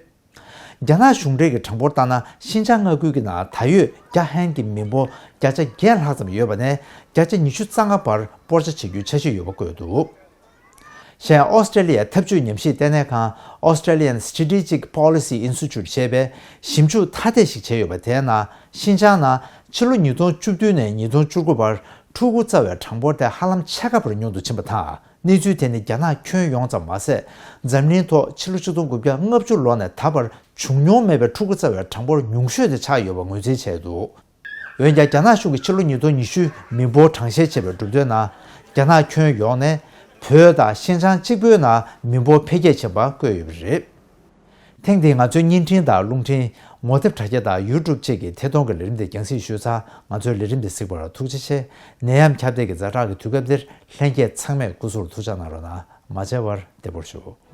རྒྱ་ནག་གཞུང་འབྲེལ་གྱི་གྲངས་འབོར་ལྟར་ན། ཤིན་ཅང་མངའ་ཁུལ་གྱི་ནང་ད་ཡོད་རྒྱ་ཧན་གྱི་མི་འབོར་བརྒྱ་ཆ་བརྒྱད་ལྷག་ཙམ་ཡོད་པ་ནས་བརྒྱ་ཆ་ཉི་ཤུ་རྩ་ལྔ་བར་སྤོར་ཆ་བྱེད་རྒྱུའི་འཆར་གཞི་ཡོད་པ་བཀོད་འདུག། གཞན། ཨོ་སི་ཀྲེ་ལི་ཡའི་འཐབ་ཇུས་ཉམས་ཞིབ་ལྟེ་གནས་ཁང་Australian Strategic Policy Institute ཞེས་པས་ཞིབ་འཇུག་ཐ་དད་ཞིག་བྱས་ཡོད་པ། དེའི་ནང་ཤིན་ཅང་ནང་ཕྱི་ལོ་ཉིས་སྟོང་བཅུ་བདུན་ནས་ཉིས་སྟོང་བཅུ་དགུ་བར་ཕྲུ་གུ་བཙའ་བའི་གྲངས་འབོར་དེ་ཧ་ལམ་ཕྱེད་ཀ་བར་ཉུང་དུ་ཕྱིན་པ་དང་། གནས་ཚུལ་དེ་ནི་རྒྱ་ནག་ཁྱོན་ཡོངས་ཙམ་མ་ཟད། འཛམ་གླིང་ཐོག་ཕྱི་ལོ་ཆིག་སྟོང་དགུ་བརྒྱ་ལྔ་བཅུ་ལོ་ནས་ད་བར་བྱུང་མྱོང་མེད་པའི་ཕྲུ་གུ་བཙའ་བའི་གྲངས་འབོར་ཉུང་ཤོས་དེ་ཆགས་ཡོད་པ་ངོས་འཛིན་བྱས་འདུག། འོན་ཀྱང་། རྒྱ་ནག་གཞུང་གིས་ཕྱི་ལོ་ཉིས་སྟོང་ཉི་ཤུ་མི་འབོར་གྲངས་བཤེར་བྱས་པའི་གྲུབ་དོན་ནང་། རྒྱ་ནག་ཁྱོན་ཡོངས་ནས་བོད་དང་ཤིན་ཅང་གཅིག་པུའི་ནང་མི་འབོར་འཕེལ་རྒྱས་ཕྱིན་པ་བཀོད་ཡོད་པ་རེད། ཐེངས་འདིའི་ང་ཚོའི་བརྙན་འཕྲིན་དང་རླུང་འཕྲིན། ངོ་དེབ་དྲ་རྒྱ་དང་ཡུ་ཊུབ་བཅས་ཀྱི་ཐད་གཏོང་གི་ལས་རིམ་དེ་རྒྱང་སྲིང་ཞུས་ཚར། ང་ཚོའི་ལས་རིམ་དེ་གཟིགས་པར་ཐུགས་རྗེ་ཆེ། ནད་ཡམས་ཁྱབ་གདལ་གྱི་ཛ་དྲག་གི་དུས་སྐབས་འདིར་ལྷན་རྒྱས་ཚང་མས་སྐུ་གཟུགས་ལ་ཐུགས་ཅག་གནང་རོགས་གནང་། མ་མཇལ་བར་བདེ་པོར་བཞུགས།